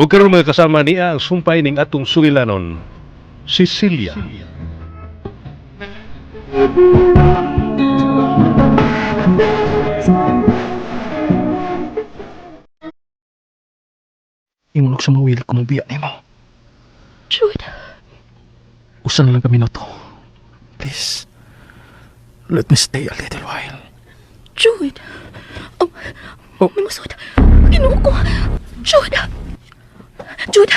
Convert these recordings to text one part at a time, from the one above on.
Ug karon, mga kasama, niya ang sumpay ning atong sugilanon, Cecilia. Ingon sa mawil ko mobiya nimo. Jude, Usa na lang kami na to. Please. Let me stay a little while. Jude. Oh, Oh. may musod. Ginoo ko. Jude. Jude.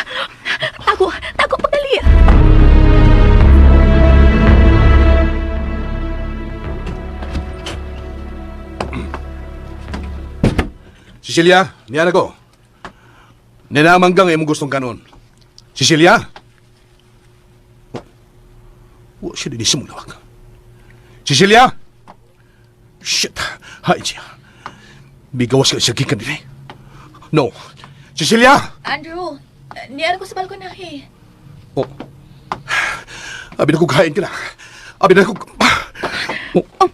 Tago, tago pagdali. Cecilia, niya na ko. Ninamanggang imong gustong kanon. Cecilia? Wa siya din sa mong lawak. Cecilia? Shit, hain siya. Bigawas ka siya gikan din eh. No. Cecilia! Andrew, niya ko sa balkonahe. Oh. Abi na ko kain ka na. Abi na ko. Oh,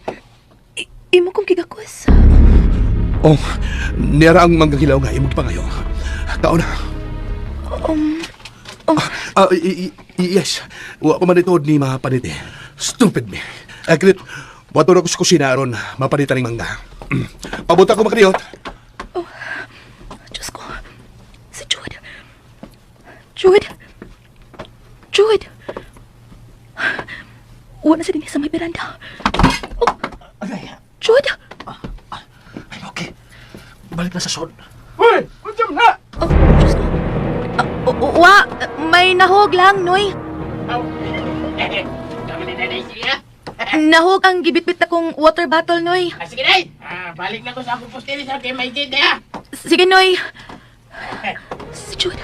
Imo kong gigakos. Oh, nira ang manggang hilaw nga imong gipangayo. Kaon na. Oh, Ah, yes. Wa pa man ito ni mapanit eh. Stupid me. Eh, kinit, wato na ko sa kusina aron mapanitan ning mangga. Pabuta ko makriyot. Diyos ko. Si Jude. Jude. Jude. Wala na siya din sa may veranda. Oh, Agay, Jude. I'm okay. Balik na sa sod. Oh, Diyos ko. Ah, wa, may nahog lang, Noy. Nahog ang gibitbit akong water bottle, Noy. Ah, sige, day. Ah, balik na ko sa akong poste sa kay may gate ha. Sige, Noy. Si Jude,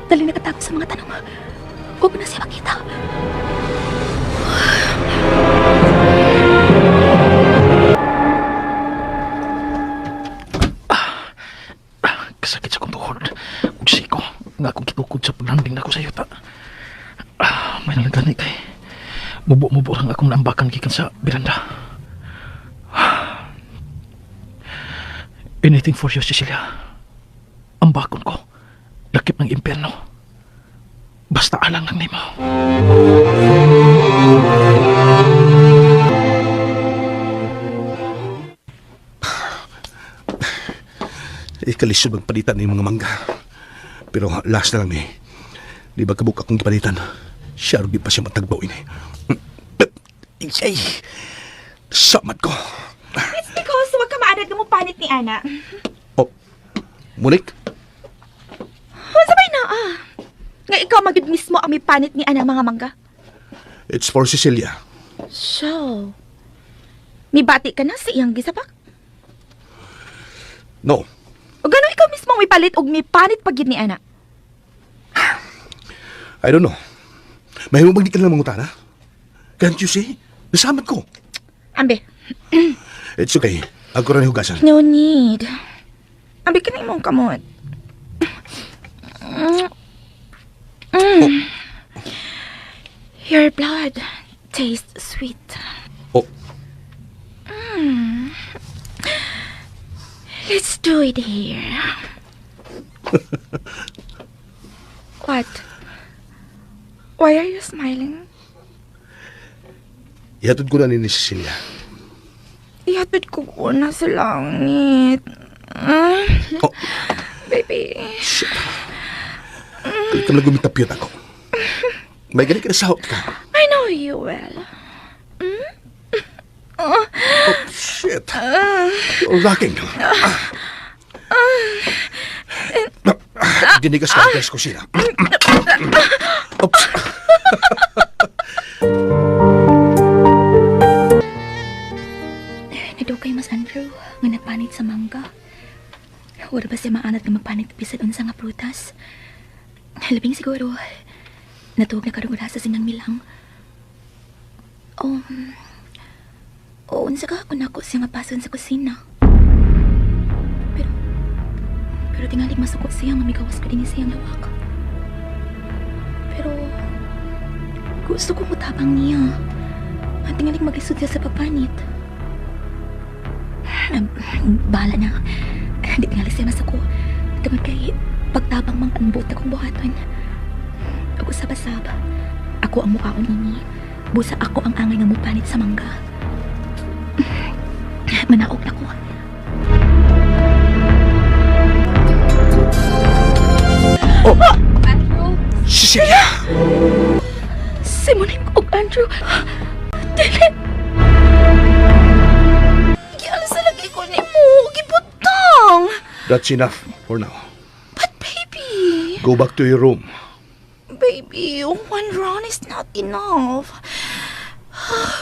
dali nakatago sa mga tanong. Huwag ko na siya makita. Kasakit sa akong tuhod. Ug siko nga akong gitukod sa paglanding nako sa yuta. Ah, may nalang gani kay. Mubo-mubo lang akong naambakan gikan sa biranda. Ah. Anything for you, Cecilia. Ambakon ko. Lakip ng impyerno. Basta alang lang nimo. Ikalisod magpalitan ng mga mangga. Pero last na lang ni. Di ba kabuk akong gipalitan? Siya di pa siya matagbaw ini. Ay, samad ko. It's because wag ka maanad nga mo panit ni Ana. Oh, Monique? Unsa bay na ah? Nga ikaw magid mismo ang may panit ni Ana mga mangga. It's for Cecilia. So, mibati ka na sa iyang gisapak? No, O gano'n ikaw mismo ang may palit og may panit pag ni Ana? I don't know. Mahimo bang di ka na lang mangutana? Can't you see? Nasamad ko. Ambe, It's okay. Ako rin hugasan. no need. Ambe ka na imong kamot. Mm. Mm. Your blood tastes sweet. Oh, Let's do it here. What? Why are you smiling? Ihatod ko na ni Cecilia. Ihatod ko una sa langit. Mm. Oh, Baby. Shit. Kaya ka lang gumitapyot ako. May ganit ka na sahot ka. I know you well. Oh, shit. You're rocking. Dinigas ka sa kusina. Oops. Nadugay mas Andrew nga nagpanit sa mangga. Wala ba siya maanad nga magpanit bisan unsa nga prutas? Labing siguro, natuog na karong sa sinang milang. Oh, unsa ka kung nako siya nga pason sa kusina. Pero tingalig masuko siya nga migawas ko din siyang lawak. Pero, gusto ko mutabang niya. Ang tingalig maglisod siya sa pagpanit. Bahala na. Hindi tingali siya masuko. Tungod kay Pagtabang mang anbot akong buhaton. Ug usab-asab, ako ang mukhaon ini. Busa ako ang angay nga mupanit sa mangga. Manaog na ko. Oh! Andrew! Cecilia! Si Monique ug Andrew! Dili! Gialsa lagi ko ni mo. Gibutang. That's enough for now. But baby, Go back to your room. baby, one round is not enough.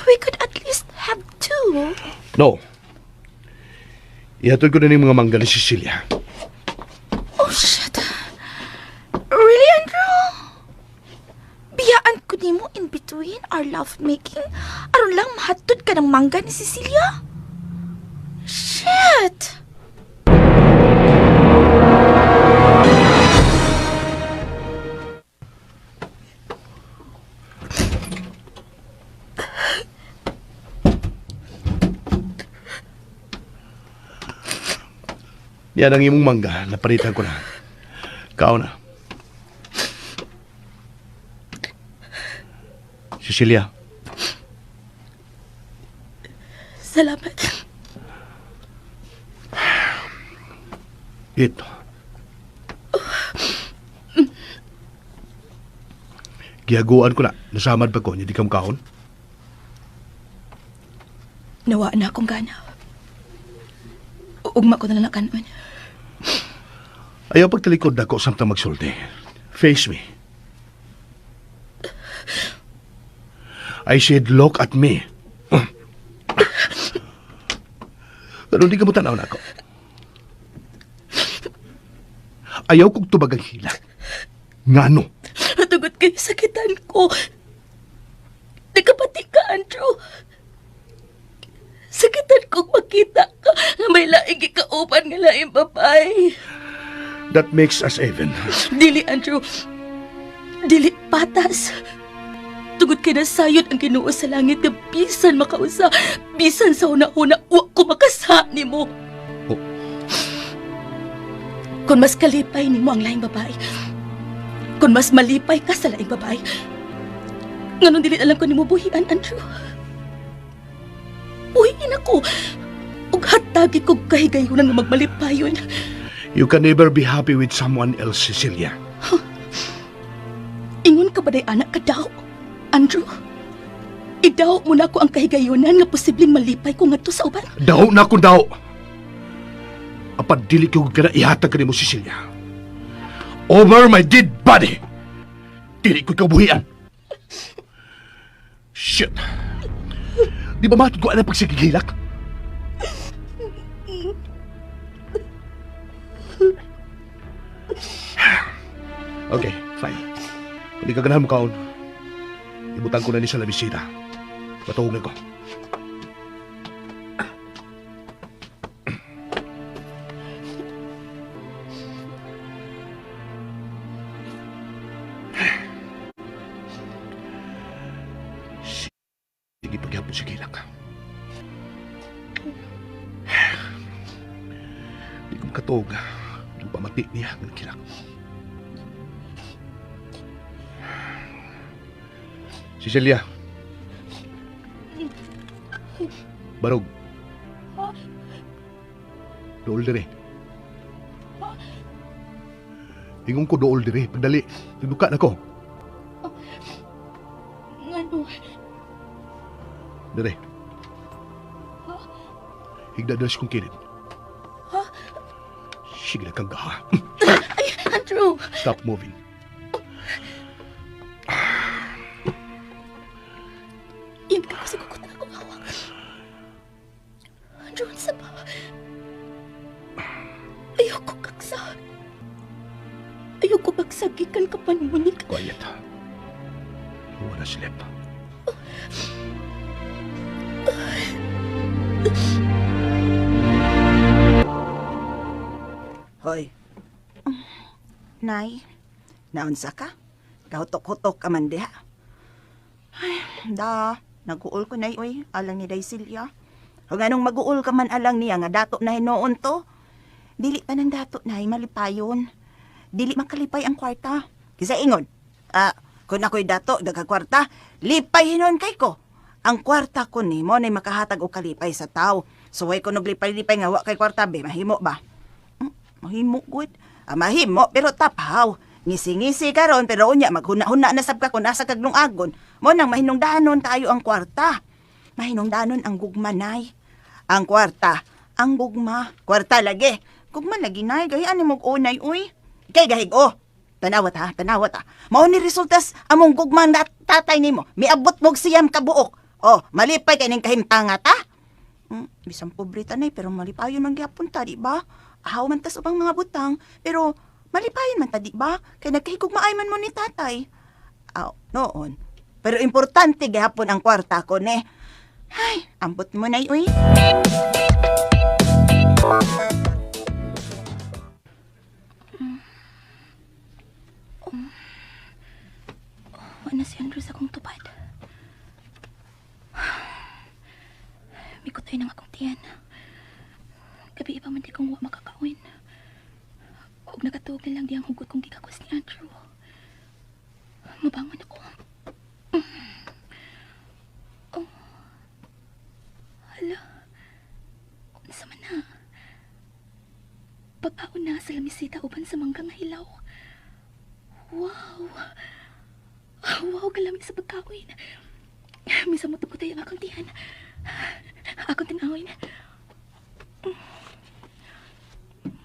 We could at least have two. No. Ihatod ko na ning mga mangga ni Cecilia. Oh, shit. Really, Andrew? Biyaan ko nimo in between our love-making aron lang mahatod ka ng mangga ni Cecilia? Shit! Yan ang imong mangga. Napalitan ko na. Kao na. Cecilia, Salamat. ito. Gihaguan ko na. Nasamad pa ko. Hindi ka mukaon. Nawa na akong gana. Ugma ko na lang kanon. Ayaw pagtalikod na ko samtang magsulti. Face me. I said, look at me. Pero hindi ka mo tanaw na ako. Ayaw kong tubag ang hilak. Ngano? Natugot kayo sakitan ko. Nagkapati ka, Andrew. Sakitan kong makita ka nga may laing gikauban nga laing babae. That makes us even. Dili, Andrew. Dili patas. Tugod kay nasayod ang Ginoo sa langit nga bisan makausa, bisan sa una-una, wa ko makasa nimo. Oh. Kung mas kalipay nimo ang laing babae, kung mas malipay ka sa laing babae, nganong dili na lang ko nimo buhian, Andrew. Buhiin ako. Ug hatagi kog kahigayunan nga magmalipayon. You can never be happy with someone else, Cecilia. Ingon ka ba day anak ka daw, Andrew? Idaw mo na ko ang kahigayunan nga posibleng malipay ko ngadto sa uban. Daw na ko daw. Apan dili ko gana ihatag kanimo, Cecilia. Over my dead body. Dili ko kabuhian. Shit. Di ba matod ko ang pagsigigilak? Okay, fine. Kung di ka ganahan mo kaon, ibutang ko na ni sa lamisita. Patuog na ko. Sige, paghapon sa kilak. Di ko makatuog. Nagpamati niya ng kilak. Cecilia. Barog. Dool dire. Ingon ko dool dire. Pagdali. Nagduka na ko. Ngano? Dire. Higda dali sa kong kilid. Sige na kang gaha. Ay, Andrew! Stop moving. Iyam ka kasi kukutan akong hawak. Andrew, unsa ba? Ayoko kaksa. Ayoko kaksagikan ka pa ni Monique. Quiet. You wanna sleep? Hoy, Nay, naunsa ka? Kahutok-hutok ka man diha. Ay, da, naguol ko nay oy, alang ni Day Silya. O nganong maguol ka man alang niya nga dato na hinuon to? Dili pa ng dato nay malipayon. Dili makalipay ang kwarta. Kisa ingon, kung ako'y dato, daghang kwarta, lipay hinon kay ko. Ang kwarta ko nimo nay makahatag og kalipay sa tao. So way ko naglipay-lipay nga wa kay kwarta be, mahimo ba? Mahimo gud. Ah, mahimo pero tapaw. Ngisi-ngisi karon pero unya maghuna-huna na sab ka kung asa kag lungagon. Mo nang mahinungdanon kaayo ang kwarta. Mahinungdanon ang gugma nay. Ang kwarta, ang gugma. Kwarta lagi. Gugma lagi nay, gayaan ni mog unay uy. Kay gahig oh. Tanawat ha, tanawat ha. Mao ni resultas among gugma na tatay nimo. Miabot mog siyam ka buok. Oh, malipay kay ning kahimtanga ta. Bisan pobre tanay pero malipayon man gyapon ta, di ba? Ahaw man tas ubang mga butang, pero malipayon man ta, di ba? Kay nagkahigugmaay man mo ni tatay. Aw, noon. Pero importante gihapon ang kwarta ko ne. Ay, ambot mo nay uy. Wa na si Andrew sa akong tupad. Mikutoy ng akong tiyan. Gabi iba man di kong wa makakaon. Og nakatuog na lang di ang hugot kong gikakos ni Andrew. Mabangon ako. Oh. Hala. Unsa man na? Pagkaon na sa lamisita uban sa mangga nga hilaw. Wow! Wow, kalami sa pagkain. Misa mo tugutay ang akong tiyan. Akong tinawin.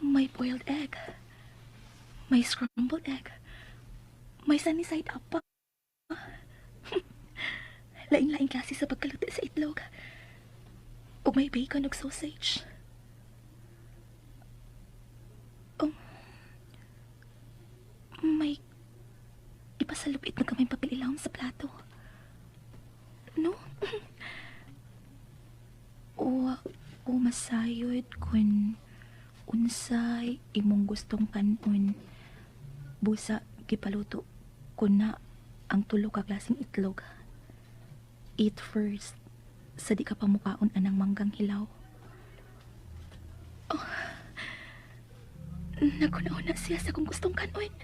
May boiled egg. May scrambled egg. May sunny side up pa. Laing-laing klase sa pagkaluto sa itlog. Ug may bacon ug sausage. Oh. May ipasalupit na kamay papililawon sa plato. No? O, o masayod kun unsay imong gustong kanon. Busa gipaluto kun na ang tulo ka klaseng itlog. Eat first sa di ka pamukaon anang manggang hilaw. Oh, naguna-una siya sa kung gustong kanon.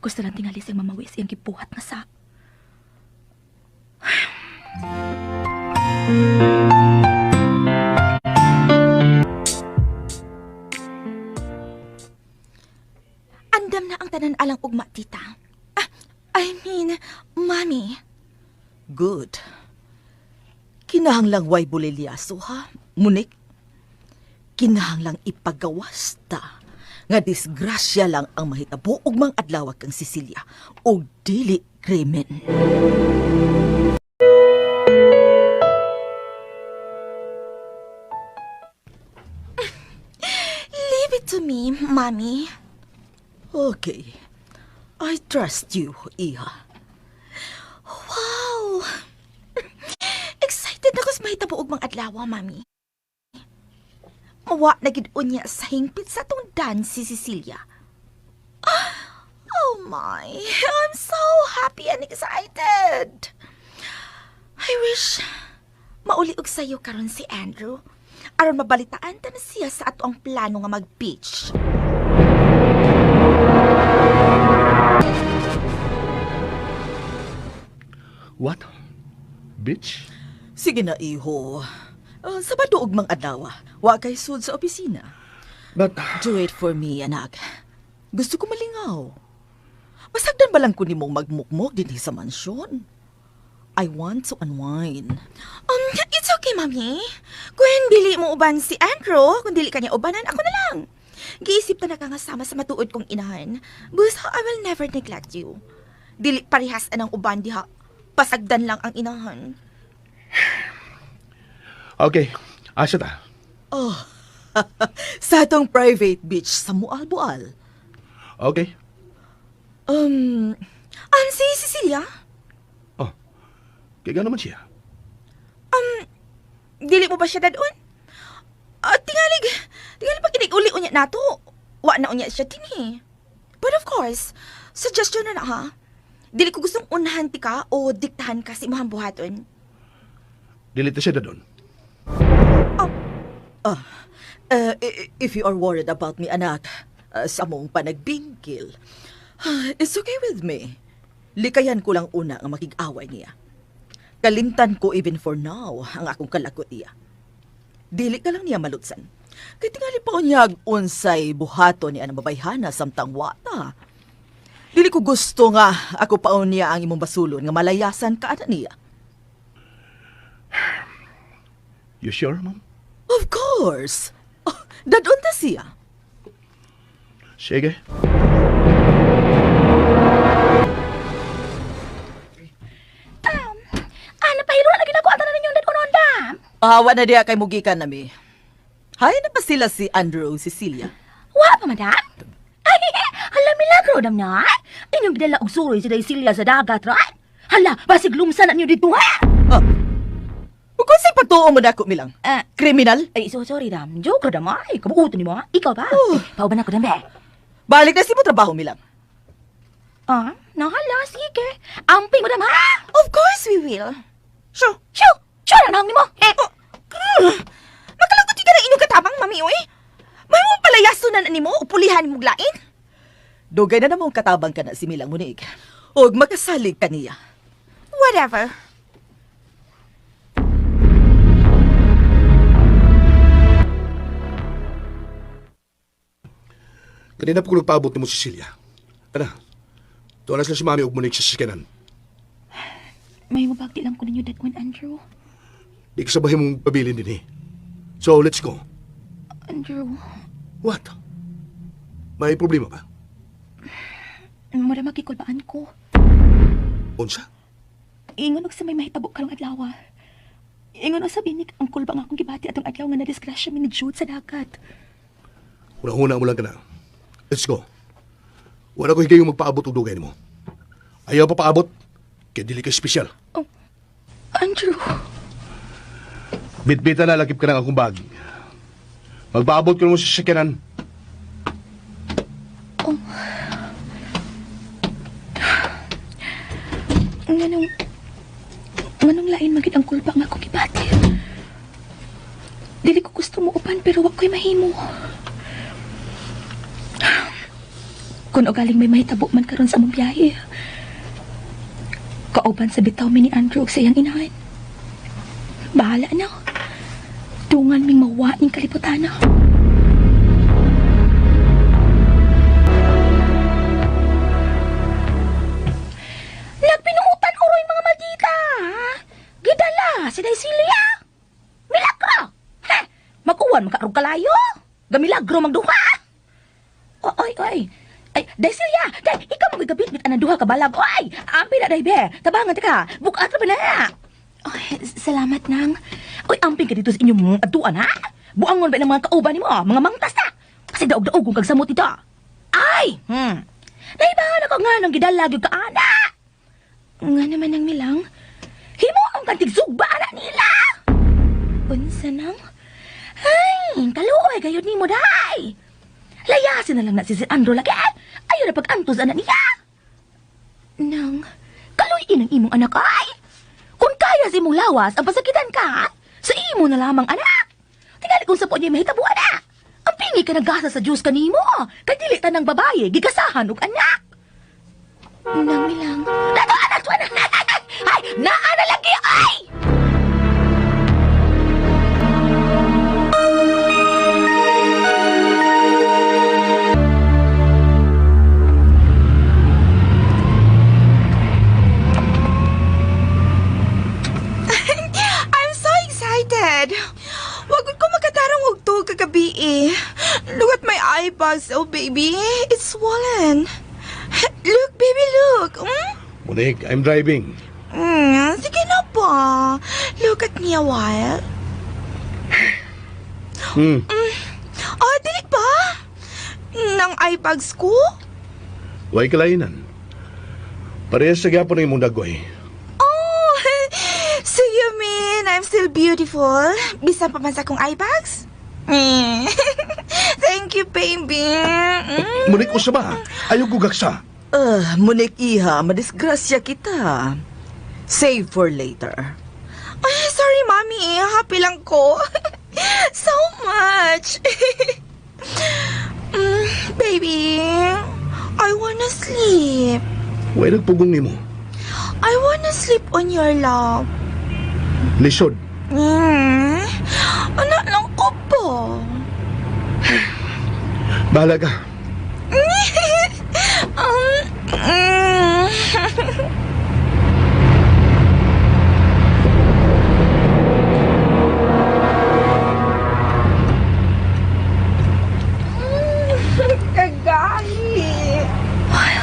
Gusto lang tingali siyang mamawis iyang gibuhat nga sa. Andam na ang tanan alang ugma, tita. Ah, I mean, mami. Good. Kinahanglang way bulilyaso ha, Munik. Kinahanglang ipagawas ta nga disgrasya lang ang mahitabo ug mang adlaw kang Cecilia ug dili krimen. Leave it to me, mami. Okay. I trust you, Iha. Wow! Excited ako sa mahitabo og mang adlaw, mami. Mawa na gid unya sa hingpit sa atong dance si Cecilia. Oh my, I'm so happy and excited. I wish mauli og sayo karon si Andrew aron mabalitaan ta na siya sa ato ang plano nga mag-beach. What? Bitch? Sige na, iho. Sabado og mang adlaw. Wa kay sud sa opisina. But Do it for me, anak. Gusto ko malingaw. Masagdan ba lang ko nimong magmukmok dinhi sa mansyon? I want to unwind. It's okay, mami. Kung dili mo uban si Andrew, kung dili kanya ubanan, ako na lang. Giisip ta na ka nga sama sa matuod kong inahan. Busa, I will never neglect you. Dili parehas anang uban diha. Pasagdan lang ang inahan. Okay, asa ta? Oh, sa atong private beach sa Mualbual. Okay. Si Cecilia? Oh. Kaya naman siya. Dili mo ba siya dadon? Ah, tingalig, tingalig pa kinig uli unya nato. Wa na unya siya dinhi. But of course, suggestion na na ha. Dili ko gustong unahan ti ka o diktahan ka sa imong buhaton. Dili ta siya dadon. If you are worried about me, anak, sa among panagbingkil, it's okay with me. Likayan ko lang una ang makig-away niya. Kalimtan ko even for now ang akong kalagot niya. Dili ka lang niya malutsan. Kay tingali pa unyag unsay buhato ni anang babayhana samtang wata. Dili ko gusto nga ako pa unya ang imong basulon nga malayasan ka ana niya. You sure, ma'am? Of course. Oh, dadon ta siya. Sige. Napahilo na ginako ata na ninyong dad-unon, dam. Awa na diya kay mugikan nami. Hay na pa sila si Andrew o Cecilia. Wa pa, madam? Ay, hala, milagro, dam na. Inyong gidala og suroy si Daisilia sa dagat, right? Hala, basig lumsan na niyo dito, ha? Oh. Ug kung sa'y pagtuo mo dako milang? Ah. Kriminal? Ay, so sorry, dam. Joke, dam, ay. Kabuuto ni mo, ha? Ikaw ba? Oh. Eh, pauban ako, dam, be. Balik na si mo trabaho milang. Ah, nahala, sige. Amping mo, dam, ha? Of course we will. Sure, sure. Sure na nang ni mo. Eh, Oh, Makalagot ka ng inyong katabang, mami, oy. May mong palayaso na nimo o pulihan mo lain. Dugay na namong katabang ka na si Milang Munig. Ug makasalig ka niya. Whatever. Kanina pa ko nagpaabot ni mo, Cecilia. Tara. Tuwa na sila si Mami ug Monique sa sasakyanan. May mabagti lang ko ninyo dad-on, Andrew. Di ka sabahin mong pabilin din eh. So, let's go. Andrew, What? May problema ba? mura makikulbaan ko. Unsa? Ingon og sa may mahitabo karong adlaw. Ingon og sa binik ang kulba nga akong gibati atong adlaw nga nadisgrasya mi ni Jude sa dagat. Huna-huna mo lang ka na. Let's go. Wala ko higayong magpaabot og dugay nimo. Ayaw pa paabot, kaya dili ka espesyal. Andrew, Bitbita na lakip ka ng akong bag. Magpaabot ko mo sa sasakyanan. nganong nganong lain magid ang kulba nga akong gibati. Dili ko gusto mo upan pero wa ko'y mahimo. Kun ugaling may mahitabo man karon sa among biyahe. Kauban sa bitaw mi ni Andrew ug sa iyang inahan. Bahala na. Tungan ming mawa ning kalibutan na. Nagpinuutan uroy mga maldita. Ha? Gidala si Daisilia. Milagro. Ha? Makuwan makaarog kalayo. Gamilagro magduha. Oy, oy. Ay, Daisilia, day, ikaw magigabit-bit anang duha ka balag. Oy, ampi na day be. Tabangan ta ka. Bukat ra ba na? Oy, salamat nang. Oy, amping ka dito sa inyong atuan ha. Buangon ba ng mga kauban nimo, mga mangtas na. Kasi daog-daog kung kagsamot ito. Ay! Naibahan ako nga nang gidala gyud ka ana. Nga naman ang milang. Himo ang kantig sugba ana nila. Unsa nang? Ay, kaluoy gayud nimo day. Layasin na lang na si Sir Andro lagi. Ayaw na pag-antos anak niya. Nang, kaluyin ang imong anak ay. Kung kaya sa imong lawas ang pasakitan ka, sa imo na lamang anak. Tingali kung sa po niya mahitabo anak. Ang pingi ka nagasa sa Diyos kanimo. Kay dili tanang babaye, gigasahan og anak. Nang milang. Nato anak tuan. Ay, naa na lagi ay. I'm so excited. Wag ko makatarong og tuog kagabi eh. Look at my eye bags, oh baby. It's swollen. Look, baby, look. Monique, I'm driving. Sige na ba? Look at me a while. Oh, dili ba? Nang eye bags ko? Way kalainan. Parehas sa gyapon ang imong dagway. Oh, so you mean I'm still beautiful? Bisan pa man sa akong eye bags? Thank you, baby. Monique, usa ba? Ayaw ko gaksa. Monique iha, madisgrasya kita. Save for later. Ay, sorry, mommy. Happy lang ko. So much. Baby, I wanna sleep. Way nagpugong nimo. I wanna sleep on your lap. Lisod. Anak lang ko po. Bahala ka. Kagahi.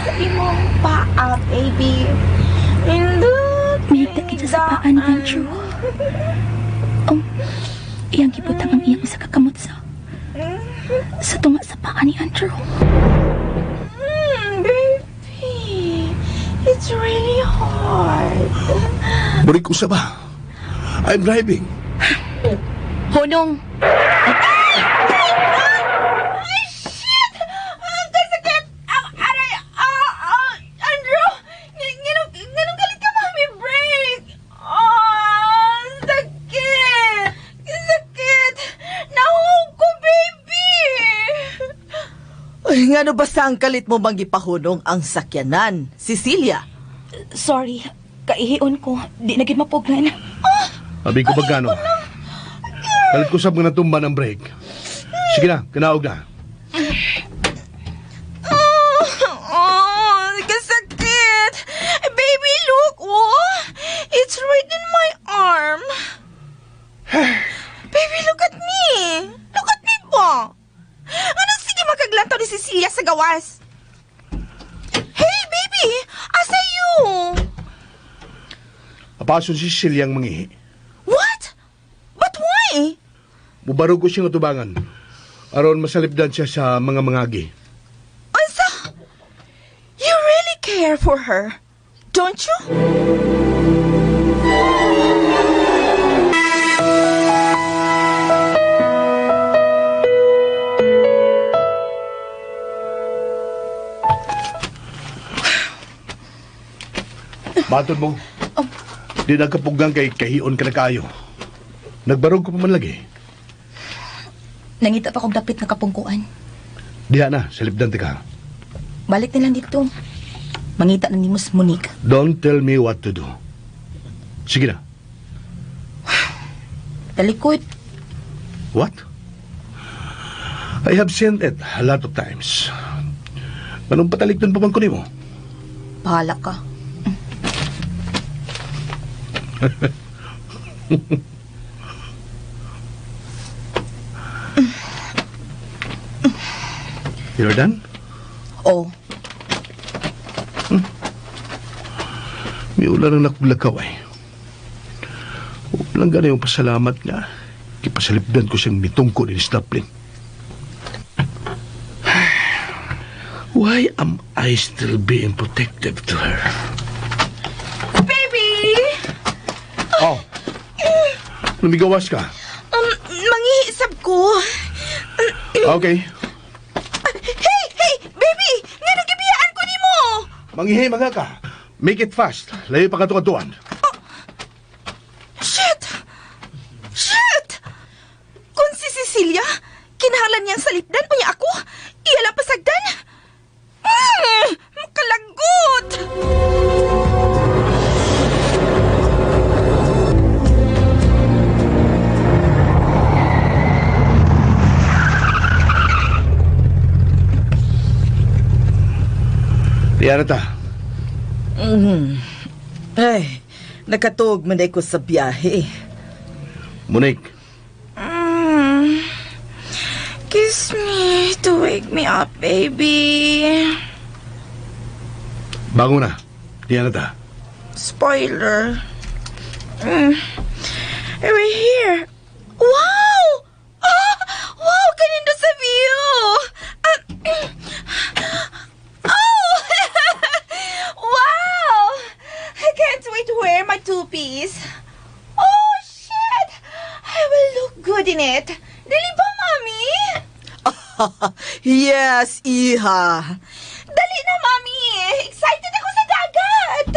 Sa imong paa, baby. Indot. Mihigda kita sa paa ni Andrew. Iyang gibutang ang iyang usa ka kamot sa tunga sa paa ni Andrew. Baby, it's really hard. Burik ko sa ba? I'm driving. Honong! Ay, shit! Ang kasakit! Ang aray! Ah, Andrew! Nganong galit ka, mami? Break! Ah, sakit! Sakit! Nahog ko, baby! Ay, ngano basta ang kalit mo bang gipahunong ang sakyanan, Cecilia? Sorry, kaihion ko. Di na gid mapugnan. Abi ko bagano. Kalit ko sa mga natumba ng brake. Sige na, kanaog na. Oh, kasakit! Baby, look! Oh, it's right in my arm. Baby, look at me! Look at me po! Ano sige makaglantaw ni Cecilia sa gawas? Hey, baby! Asa you? Apason si Cecilia ang mangihi. What? But why? Mubarog ko siyang atubangan. Aron masalipdan siya sa mga mangagi. Unsa? You really care for her, don't you? Batod mo. Di nagkapuggang kay kahion ka na kaayo. Nagbarog ko pa man lagi. Nangita pa kog dapit nga kapungkuan. Diha na, salipdan ti ka. Balik na lang dito. Mangita na nimo si Monique. Don't tell me what to do. Sige na. Talikod. What? I have seen it a lot of times. Anong patalikdan pa bang kunin mo? Bahala ka. You're done? Oh, May ulan ang nakuglakaw ay. Huwag lang gano'n yung pasalamat nga. Kipasalipdan ko siyang mitungko ni Snaplin. Why am I still being protective to her? Baby! Oh! Lumigawas ka. Mangihisab ko. Okay. Hey, hey, baby! Nga nagibiyaan ko nimo! Manghihi mga ka. Make it fast. Layo pa katukatuan. Shit! Shit! Kung si Cecilia, kinahanglan niyang salipdan o niya ako, iya lang pasagdan. Makalagot! Diyan na ta. Ay, nakatuog man ko sa biyahe. Monique, Kiss me to wake me up, baby. bangon na. Diyan na ta. Spoiler. We're here. Wow! Ah, wow, kanindot sa view! Ah, oh! Wow! I can't wait to wear my two-piece. Oh, shit! I will look good in it. Dili ba, Mommy? Yes, iha. Dali na, Mommy! Excited ako sa dagat!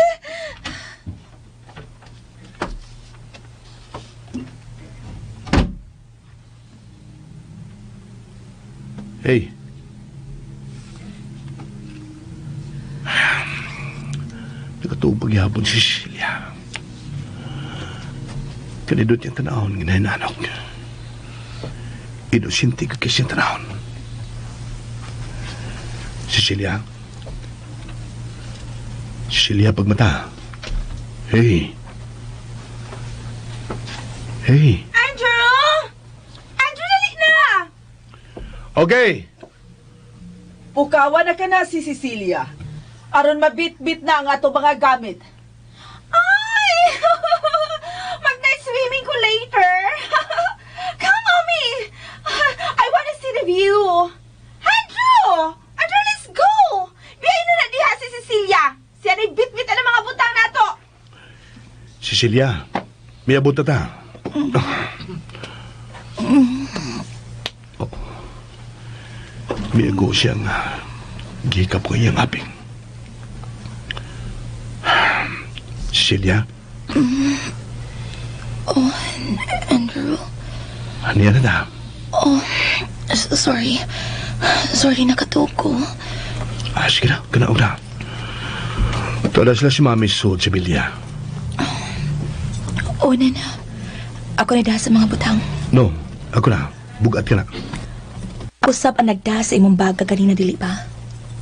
gihapon si Cecilia. Kanindot niyang tanawon, ginahinanok. Inosente ko kasi tanawon. Cecilia. Cecilia, pagmata. Hey. Hey. Andrew! Andrew, dali na! Okay. Pukawa na ka na si Cecilia. Aron mabitbit na ang ato mga gamit. Ay! Mag-night swimming ko later. Come, Mommy! I wanna see the view. Andrew! Andrew, let's go! Biyahe na na diha si Cecilia. Siya na'y bit-bit ang mga butang nato. Cecilia, miabot na ta. Oh. Miago siyang gikap ko iyang aping. Cecilia, Oh, Andrew. Ano yan na? Oh, sorry. Sorry, nakatuog ko. Ah, sige na, kanaog na. Tuwa sila si Mami suod sa bilya. Oo na na. Ako na sa mga butang. No, ako na. Bugat ka na. Usab ang nagda sa imong baga kanina dili ba?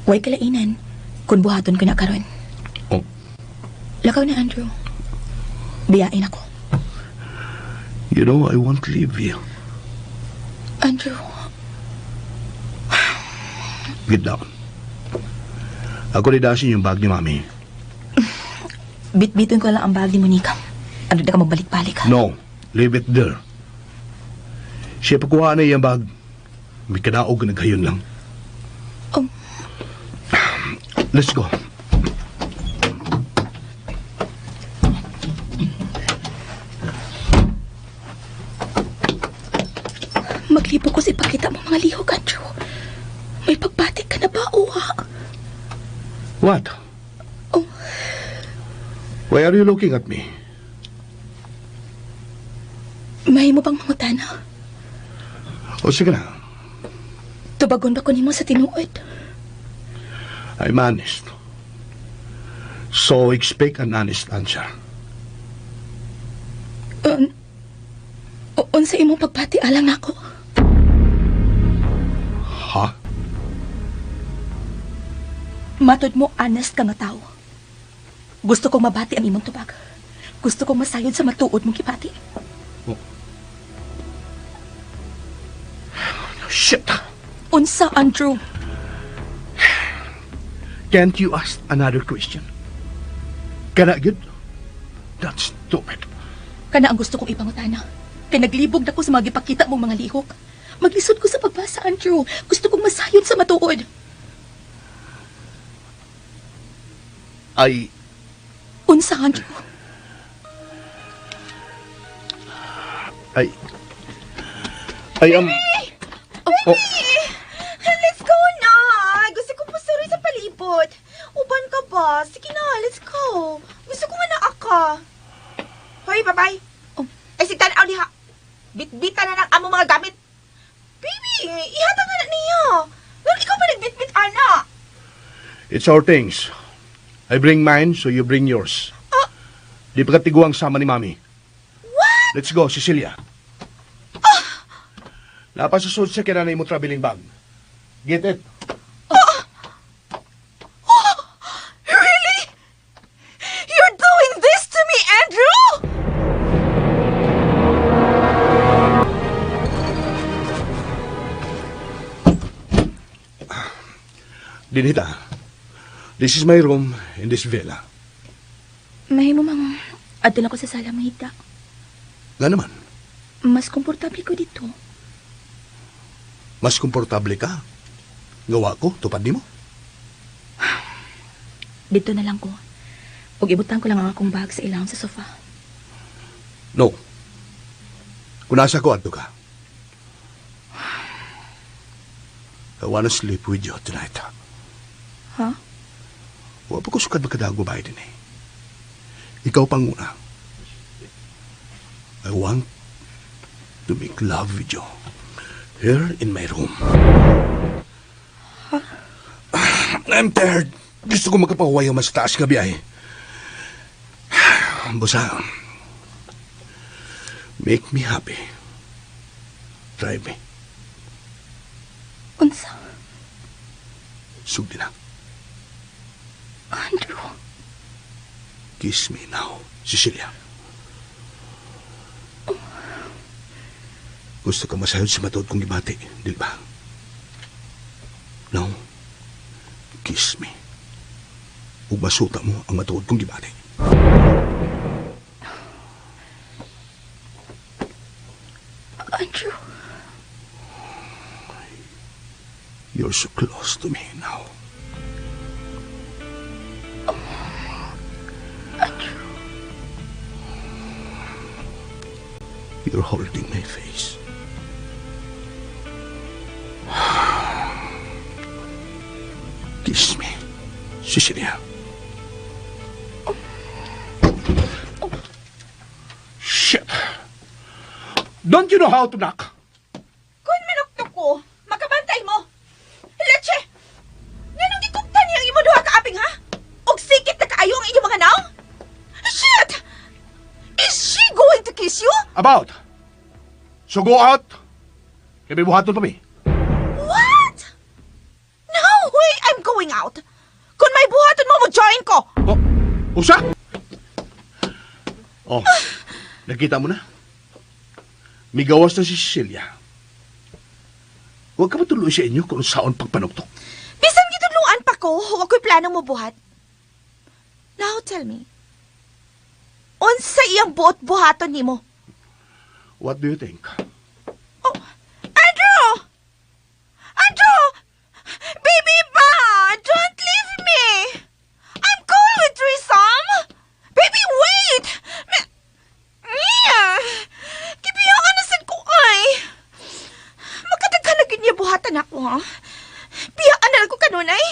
Way kalainan. Kung buhaton ko na karon. Oh. Lakaw na, Andrew. Biyain ako. You know, I won't leave you. Andrew, Get down. Ako rin dasin yung bag ni Mami. Bitbitin ko lang ang bag ni Monica. Ano na ka magbalik-balik ha? No, leave it there. Siya pagkuha na iyang bag. May kadaog na naghayon lang. Oh. Let's go. Maglibog ko sa ipakita mo mga lihok, Andrew. May pagbati ka na ba, uwa? What? Oh. Why are you looking at me? May mo bang mangutana? O sige na. Tubagon ba ko nimo sa tinuod? I'm honest. So expect an honest answer. Unsa imong pagbati alang nako? Ha? Matod mo, honest ka nga tao. Gusto kong mabati ang imong tubag. Gusto kong masayod sa matuod mong gibati. Oh. Shit! Unsa, Andrew? Can't you ask another question? Kana gyud? That's stupid. Kana ang gusto kong ipangutana. Kay naglibog na ko sa mga gipakita mong mga lihok. Maglisod ko sa pagbasa, Andrew. Gusto kong masayod sa matuod. I Unsa, Andrew? I am. Oh, Let's go na! Gusto ko pasuri sa palibot. Uban ka ba? Sige na, let's go. Gusto ko nga naa ka. Hoy, babay. Oh. Ay, sig tanaw diha. Bitbita na ng among mga gamit. Baby, ihatag na na niya. Well, ikaw ba nagbitbit, ana? It's our things. I bring mine, so you bring yours. Ah. Di pa katiguang sama ni Mami. What? Let's go, Cecilia. Napasusod siya kaya na imo traveling bag. Get it? Really? You're doing this to me, Andrew? Dinita, this is my room in this villa. Mahimo mang adto na ko sa sala mahigda. Nga naman, Mas komportable ko dito. Mas komportable ka. Gawa ko, tupad nimo. Dito na lang ko. Ug ibutang ko lang ang akong bag sa ilawom sa sofa. No. Kung nasa ko, adto ka. I wanna sleep with you tonight. Ha? Wa pa ko sukad makadago ba din eh. Ikaw pang una. I want to make love with you. Here in my room. I'm tired. Gusto ko makapahuway mas taas nga biyahe. Busa, make me happy. Drive me. Unsa? Sugdi na. Andrew. Kiss me now, Cecilia. Gusto ka masayod sa matuod kong gibati, di ba? Now, kiss me. Ug masuta mo ang matuod kong gibati. Andrew. You're so close to me now. Andrew. You're holding my face. Kiss me, Cecilia. Shit! Don't you know how to knock? Kung minuktok ko, makabantay mo. Leche! Nganong gikuptan niya ang imo duha ka aping, ha? Og sikit na kaayo ang inyong mga naong? Shit! Is she going to kiss you? About. So go out. Kay may buhaton pa mi. What? No way I'm going out. Kung may buhaton mo, mo join ko. Oh, usa? Oh, nakita mo na? Migawas na si Cecilia. Huwag ka matuloy sa inyo kung saon pagpanuktok. Bisan gitudluan pa ko, wa ko'y plano mo buhat. Now tell me, unsa iyang buot buhaton nimo? What do you think? Oh, Andrew! Andrew! Baby ba! Don't leave me! I'm cool with threesome! Baby, wait! Yeah! Gibiyaan na sad ko ay! Makadaghan na gyud niya buhatan ako, ha? Biyaan na lang ko kanunay.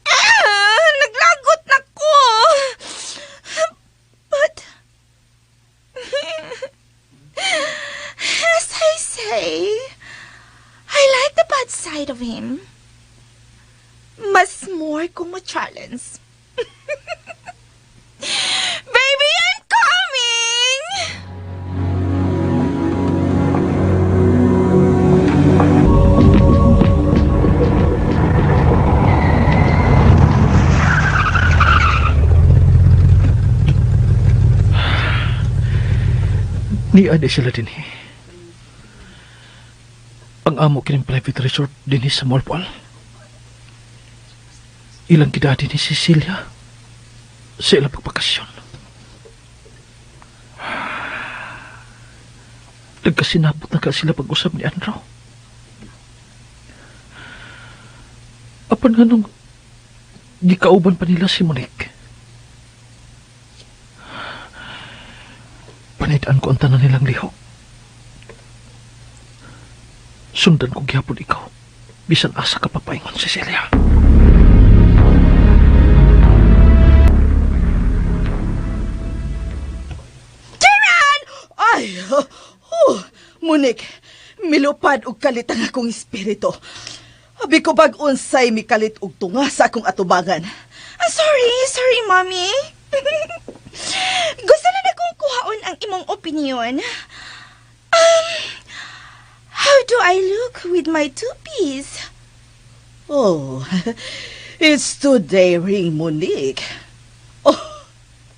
Ah, naglagot na ko! But as I say, I like the bad side of him. Mas more kung ma-challenge. Baby, I'm coming! Nia di sila dinhi. Ang amo kining private resort dinhi sa Moalboal. Ilang gidadi ni Cecilia sa ilang pagbakasyon. Nagkasinabot na ka sila pag-usap ni Andrew. Apan nga nung gikauban pa nila si Monique. Panid-an ko ang tanan nilang lihok. Sundan ko gyapon ikaw. Bisan asa ka papaingon, Cecilia. Jiran! Ay, oh, Monique, milupad og kalit ang akong espiritu. Abi ko bag unsay mikalit og tunga sa akong atubangan. Ah, sorry, sorry, Mommy. Gusto na akong kuhaon ang imong opinion. How do I look with my two-piece? Oh, it's too daring, Monique. Oh,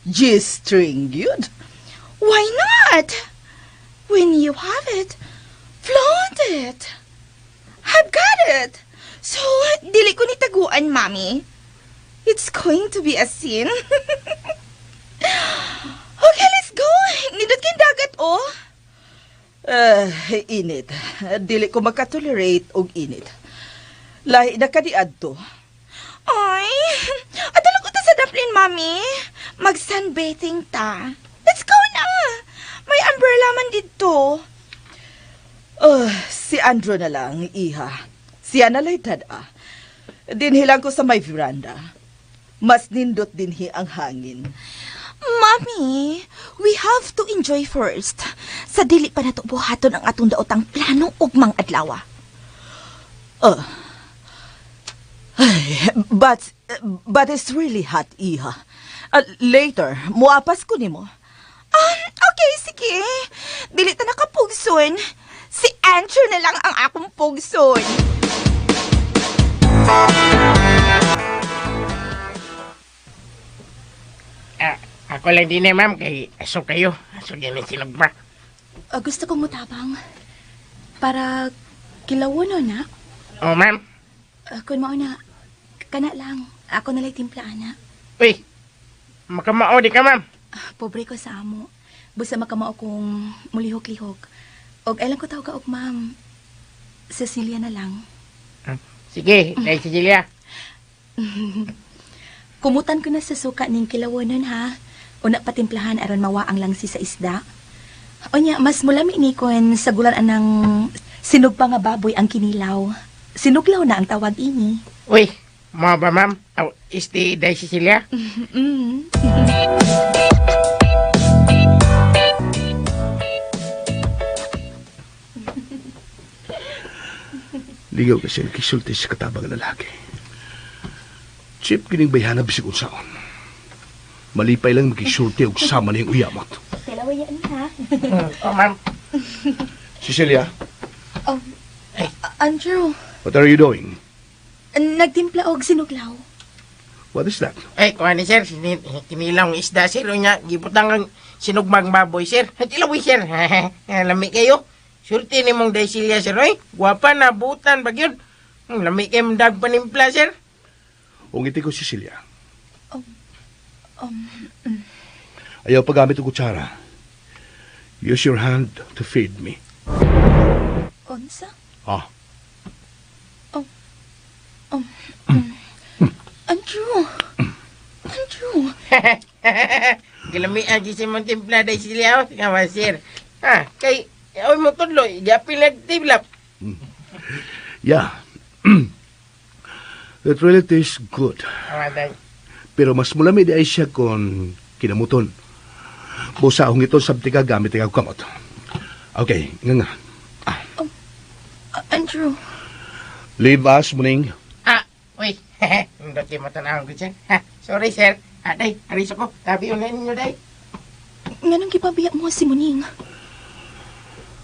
G-string yun. Why not? When you have it, flaunt it. I've got it. So, dili ko ni taguan, Mommy. It's going to be a scene. Okay, let's go. Nindot kay dagat, oh. Init. Dili ko makatolerate og init. Lahi na ka diadto. Ay, adto ko ta sa daplin, Mommy. Mag-sunbathing ta. Let's go na. May umbrella man didto. Si Andrew na lang, iha. Siya na lay dad-a. Dinhi lang ko sa may veranda. Mas nindot dinhi ang hangin. Mommy, we have to enjoy first. Sa dili pa nato buhaton ang atong daotang plano ugmang adlaw. Ay, but it's really hot, iha. Later, muapas ko nimo. Okay, sige. Dili ta nakapugson. Si Andrew na lang ang akong pugson. Ah, ako lang din eh, ma'am, kay aso kayo. Aso yan ang sinugba. Gusto kong mutabang. Para kilawono na. Oh, ma'am. Kung mao na, kana lang. Ako nalay timpla, ana. Uy, makamao di ka, ma'am. Pobre ko sa amo. Busa makamao kong mulihok-lihok. Og ailang ko tawag ka og ma'am. Cecilia na lang. Ah, sige, dahil Cecilia. Kumutan ko na sa suka ning kilawonon ha. Una patimplahan aron mawa ang langsi sa isda. Onya, mas mulami ni kon sa gulan anang sinugpa nga baboy ang kinilaw. Sinuglaw na ang tawag ini. Uy, mo ba, ma'am? Aw, isti, dahil Cecilia? Mm. Ligaw kasi nakisulti sa katabang lalaki. Chip kining bayhana bisig unsaon. Malipay lang makisulti og sama niyang uyamot. Tilaw yan ha. Oh, ma'am. Cecilia, Oh, Andrew, what are you doing? nagtimpla og sinuglaw. What is that? Ay, kuha ni sir, kinilaw ang isda, sir. Unya, gibutang ang sinugbang baboy, sir. Tilawi, sir. Lami kayo. Surti ni mong Cecilia, sir. Oy, guwapa na, butan, bagyod. Lami kayo mong dag panimpla, sir. Ungiti ko, Cecilia. Um, Ayaw paggamit og kutsara. Use your hand to feed me. Unsa? Ah, Andrew. Andrew. Gilami ang gisim mong timpla, Day Cecilia. Oh, nga ba, sir. Ha, kay, oy mo tudlo, gapil na tiblap. Yeah. It really tastes good. Awa, day. Pero mas mulami di ay siya kung kinamuton. Busa akong ito sabti ka gamit ikaw kamot. Okay, nga nga. Andrew. Leave us, muning. Ah, uy. Hindi mo tanawang ko, sir. Ha, sorry, sir. Ah, day, aris ako. Tabi unan ninyo, day. Nganong gipabiya mo si Muning?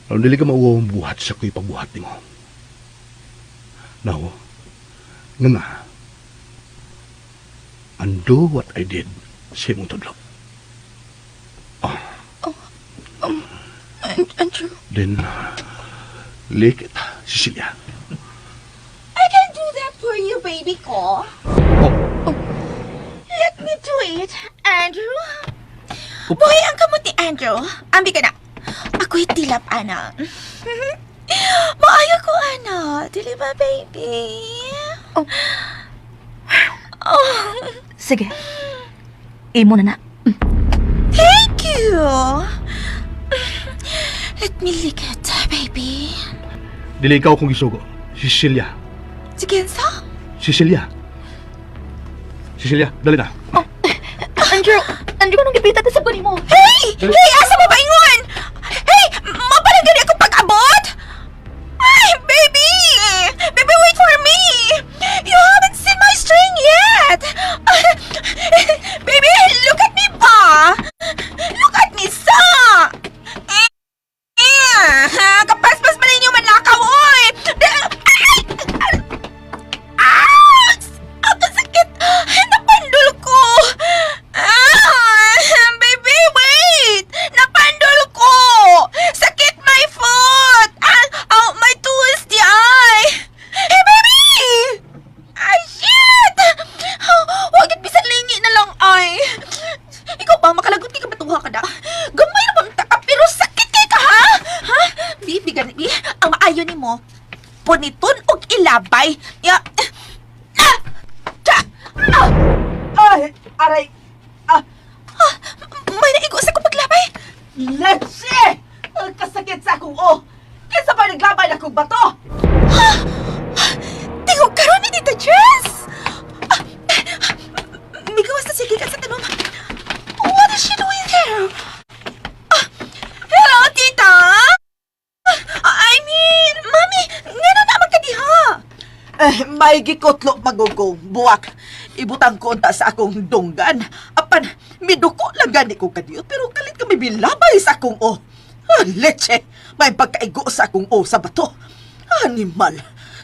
Aron dili ka mauwaw ang buhat sa ko'y pagbuhat nimo. Now, nga nga. Undo what I did sa imong tudlo. Andrew. Then, lick it, Cecilia. I can do that for you, baby ko. Let me do it, Andrew. Buhay ang kamot ni Andrew. Ambi ka na. Ako'y tilap, ana. Maayo ko, ana. Dili ba, baby? Oh. Oh, Sige. Imo na na. Thank you. Let me lick it, baby. Dili ikaw kong gisugo. Cecilia. Sige, sa? Cecilia. Cecilia, dali na. Andrew! Andrew, anong gipita ta sa kunin mo? Hey! Hey, asa mo ba ingon? Hey, mapalang gani ako pag-abot? Ay, baby! Baby, wait for me! You haven't seen my string yet! Baby, look at me ba? Look at me, sa! Eh, kapaspas pa ninyo manlakaw, oy! Ay! Ouch! Ang kasakit! Napandol ko! Ah, baby, wait! Napandol ko! Sakit my foot! Ah, oh, my toes, di ay! Hey, baby! Ay, shit! Oh, wag it bisan lingi na lang, ay! Ikaw ba, makalagot kay kabatuha ka na? Gamay na bang taka, pero sakit kay ka, ha? Ha? Bibi, gani, bi, ang maayo ni mo, puniton og ilabay. Ya, ah! Tsa! Ah! Ay, aray! Ah, Ah! May naigo sa akong paglabay. leche! Ang kasakit sa akong oh! Kinsa ba naglabay na akong bato? Tingog karon ni Tita Jess! Ah, migawas na sige ka sa tanong. What is she doing there? Ah, hello, Tita! Ah, I mean, Mami, ngano naman ka diha? Eh, may gikotlo magugong buwak. Ibutang ko unta sa akong dunggan. Apan, Miduko lang gani ko kadiyot, pero kalit ka may bilabay sa akong o. Ah, leche! May pagkaigo sa akong o sa bato. Animal!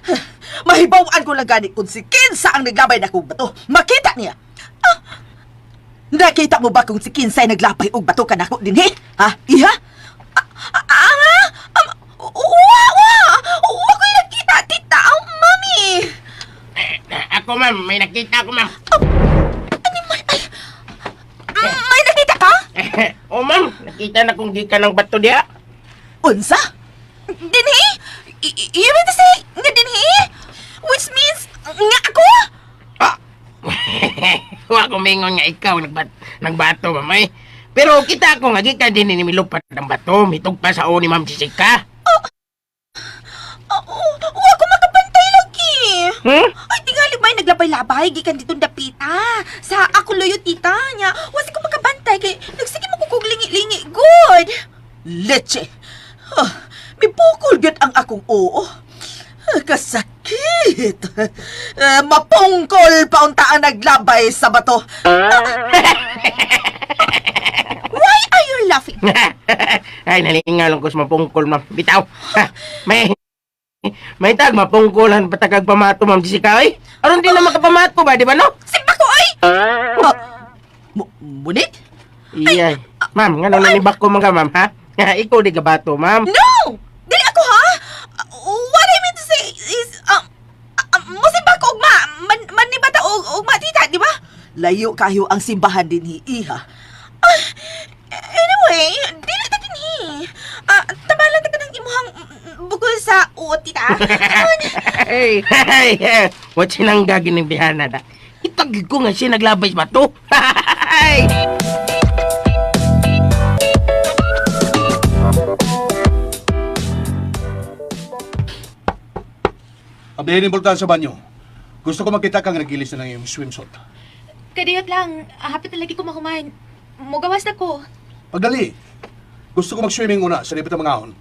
Ah, mahibawan ko lang gani kung si Kinsa ang naglabay na akong bato. Makita niya! Ah, nakita mo ba kung si Kinsay naglapay og bato kanako dinhi? Ha? Iha? Ah, wa, wa! Wa ko'y nakita, tita! Oh, mami! Ako, ma'am. May nakita ako, ma'am. Animal, ay! May nakita ka? Oh, ma'am. Nakita na kung di ka ng bato diha. Unsa? Dinhi? You mean to say, nga dinhi? Which means, nga ako? Wa ko mingon nga ikaw nagbato, ma'am. Eh. Pero kita ako nga gikan din ni milupat ng bato. Mitug pa sa o ni Ma'am Jessica. Oh, wa ko makabantay lagi. Hmm? Ay, tingali may naglabay-labay gikan ditong dapita. Sa ako luyo tita niya. Wasi ko makabantay kay nagsige mo kog lingi-lingi. Good. Leche! Ah, mipukol gyud ang akong oo. Ah, kasakit! Ah, mapungkol pa unta ang naglabay sa bato. Why are you laughing? Ay, nalingaw lang ko sa mapungkol, ma'am. Bitaw. Ha, may tag mapungkolan patagag pamato, Ma'am Jessica, oy. Aron di na makapamato ba, di ba, no? Simba ko ay. Ah, munik? Iya. Ma'am, ngano na ni bako mga ma'am, ha? Ikaw di gabato, ma'am. No! Dili ako ha. What I mean to say is musimba ko ugma. Man, man ni bata og ugma tita, di ba? Layo kayo ang simbahan dinhi, iha. Ah, anyway, dili ta dinhi. Ah, tabalan ta ka ng imuhang bukol sa uot tita. Hey, hey, hey. What sinangga gining bihana da? Itagig ko nga siya naglabay sa bato. Hey! Ablihin importante sa banyo. Gusto ko makita kang nagilis na ng iyong swimsuit. Kadiyot lang, hapit na lagi ko mahuman. Mugawas na ko. Pagdali. Gusto ko mag-swimming una sa libot ng mga ahon.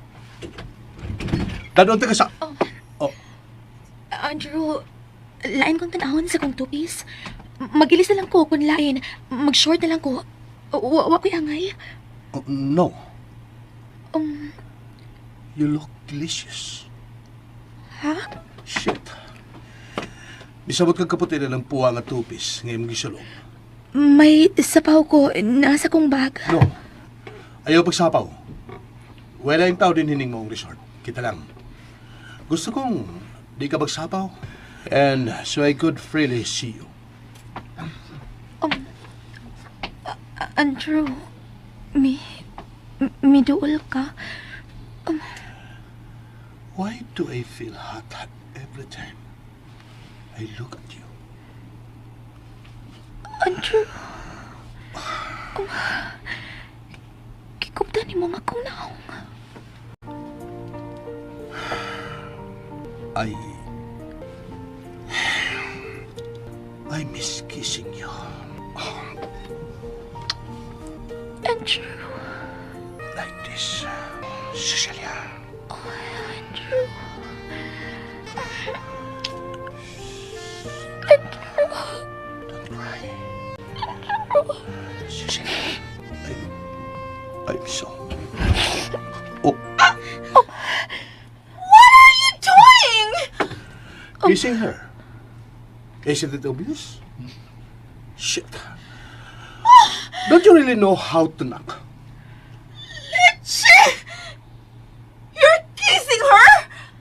Dadon ka sa... Oh. Andrew, lain kong tanahon sa kong two-piece. Magilis na lang ko kung lain. Mag-short na lang ko. Wa ko'y angay. Oh, no. You look delicious. Ha? Shit. Bisabot kang kaputi na ng puwa nga tupis ngayong gisulong. May sapaw ko. Nasa kong bag. No. Ayaw pagsapaw. Wala yung tao din hining mo ang resort. Kita lang. Gusto kong di ka magsapaw. And so I could freely see you. Andrew, miduol ka. Why do I feel hot every time I look at you? Andrew. Gikupta ni mo nga akong naong. I miss kissing you. Andrew. Like this, Cecilia. Andrew. Don't cry. Cecilia, I'm so... Oh, What are you doing? Kissing her. Isn't it obvious? Shit. Don't you really know how to knock? Shit! You're kissing her?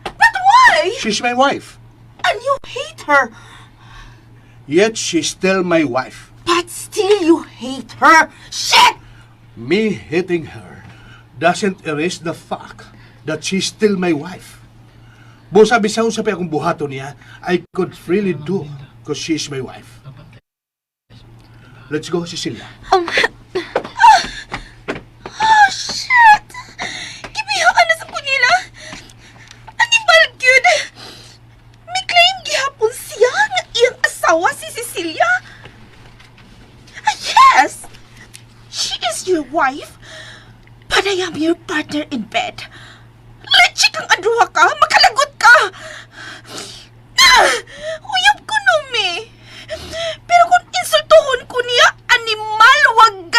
But why? She's my wife. And you hate her. Yet she's still my wife. But still you hate her. Shit! Me hating her doesn't erase the fact that she's still my wife. Busa bisaw sa pa akong buhaton niya, I could freely do because she's my wife. Let's go, Cecilia. Oh, shit! Gibihaan na sa kunila. Animal gyud. May claim gihapon siya nga iyang asawa si Cecilia. Ah, yes! She is your wife, but I am your partner in bed. Leche kang adruha ka, makalagot ka! Ah, uyab ko numi. Pero kung insultuhon ko niya, animal, wag.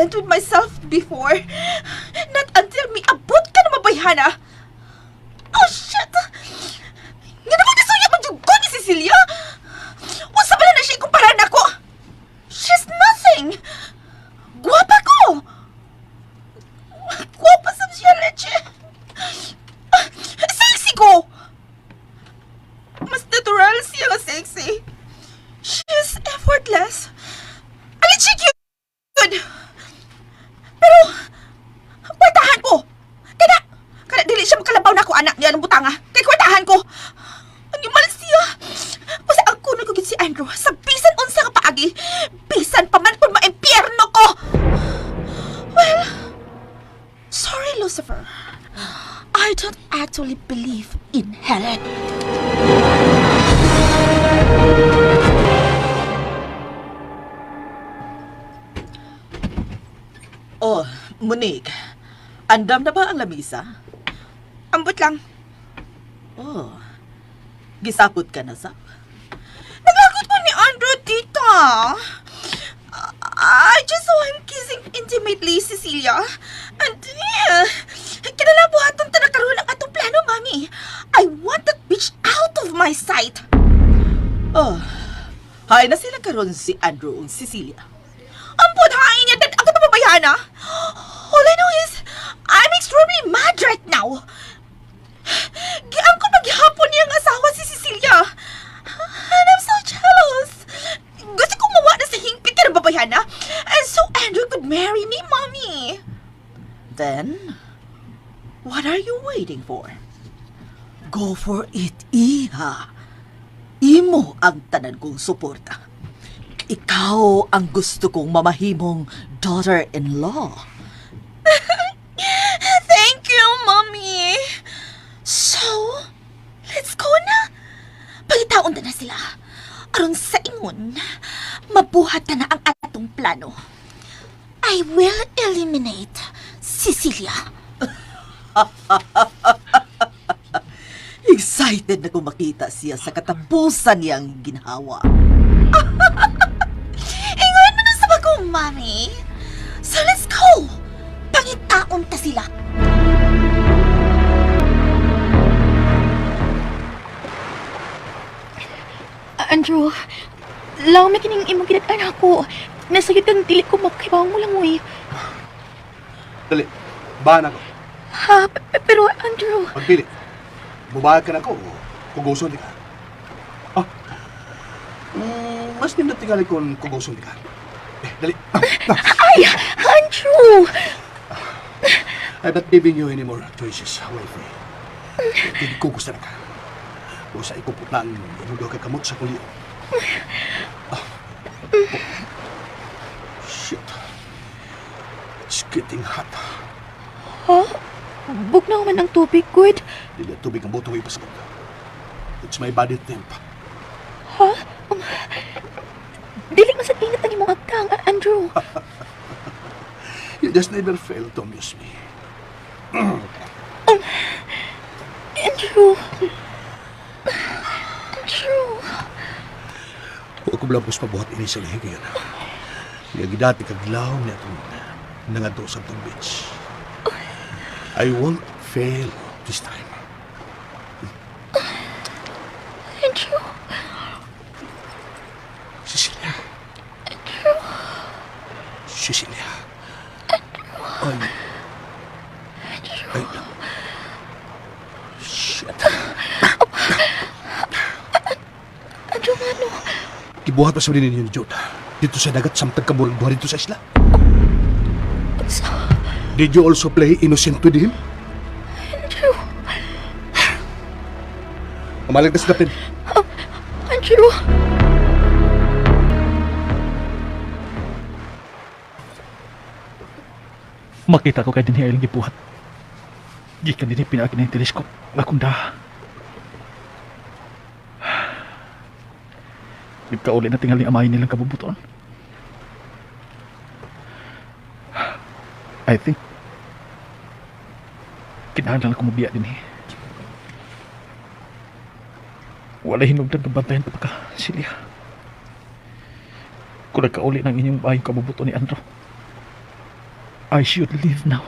content with myself before. Not until miabot ka na mabayhana. Oh, shit! Nga naman nasuya man jud ko ni Cecilia! Unsa ba na siya ikumpara nako? She's nothing! Guwapa ko! Guwapa sa siya, leche! Sexy ko! Mas natural siya nga sexy. She's effortless. Alitsi cute! Pero, kwartahan ko! Kana dili siya makalabaw na ako, anak niya ng butanga. Kay kwartahan ko! Animal siya! Basta ang kuno ko gid si Andrew sa bisan unsa ka paagi, bisan pa man kung maimpyerno ko! Well, sorry, Lucifer. I don't actually believe in hell. Oh, Monique. Andam na ba ang lamisa? Ambot lang. Oh. Gisapot ka na, Sap? Naglagot ko ni Andrew, tita. I just saw him kissing intimately Cecilia. And, yeah, kinalabuhaton ta na karon ang atong plano, mami. I want that bitch out of my sight. Oh. Hay na sila karon si Andrew ug Cecilia. Ambot, hain niya, dad, ako pababayana. All I know is, I'm extremely mad right now. Giang ko maghapon niyang asawa si Cecilia. And I'm so jealous. Gusto kong mawa na sa hingpit ka ng babayhana. And so Andrew could marry me, mommy. Then, what are you waiting for? Go for it, iha. Imo ang tanan kong suporta. Ikaw ang gusto kong mamahimong daughter-in-law. Thank you, mommy. So, let's go na. Pangitaon na sila. Aron sa ingon, mabuhat na ang atong plano. I will eliminate Cecilia. Excited na kung makita siya sa katapusan niyang ginhawa. Ingon mo na sa bagong, mami. So let's go! Pangitaon ta sila. Andrew, law na kining imong kinat-an ako. Nasayod kang dili ko makibaw mo lang, uy. Dali, bahan ako. Ha? Pero Andrew, Pagpili. Bubayag ka na ko. Kuguson di ka. Ah. Mas nindot tingali kung kuguson di ka. Eh, dali. Ah, ah. Ay! Andrew! I'm not giving you any more choices, wifey. Hindi ko gusto na ka. O sa ikuputang imong duha ka kamot sa kuliyo. Ah. Oh. Shit. It's getting hot. Ha? Bugnaw man ang tubig, good. Dili tubig ang buto ko ipasabot. It's my body temp. Ha? Dili man sa init ang imong agtang, Andrew. You just never fail to amuse me. Andrew. Andrew. Huwag ko lang pabuhat ini sa lihi ngayon. Nga gidati kaglaw niya itong nangadto sa itong beach. I won't fail this time. Andrew. Cecilia. Cecilia. Ay. Ay. Shit. Andrew, ngano? Gibuhat pa sa ninyo ni Jude. Dito sa dagat, samtang kabulan buha dito sa isla. Unsa? Did you also play innocent with him? Andrew. Umalag na si Captain. Andrew. Makita ko kay dinhi ilang gibuhat. Gikan dinhi pinaagi ng teleskop nga akong daha. Nagkauli na tingali amay nilang kabubuton. I think kinahanglan ako mobiya dinhi. Wala hinugdan ng bantayan pa ka, Celia. Kung nagkauli ng inyong bayong kabubuton ni Andrew, I should leave now.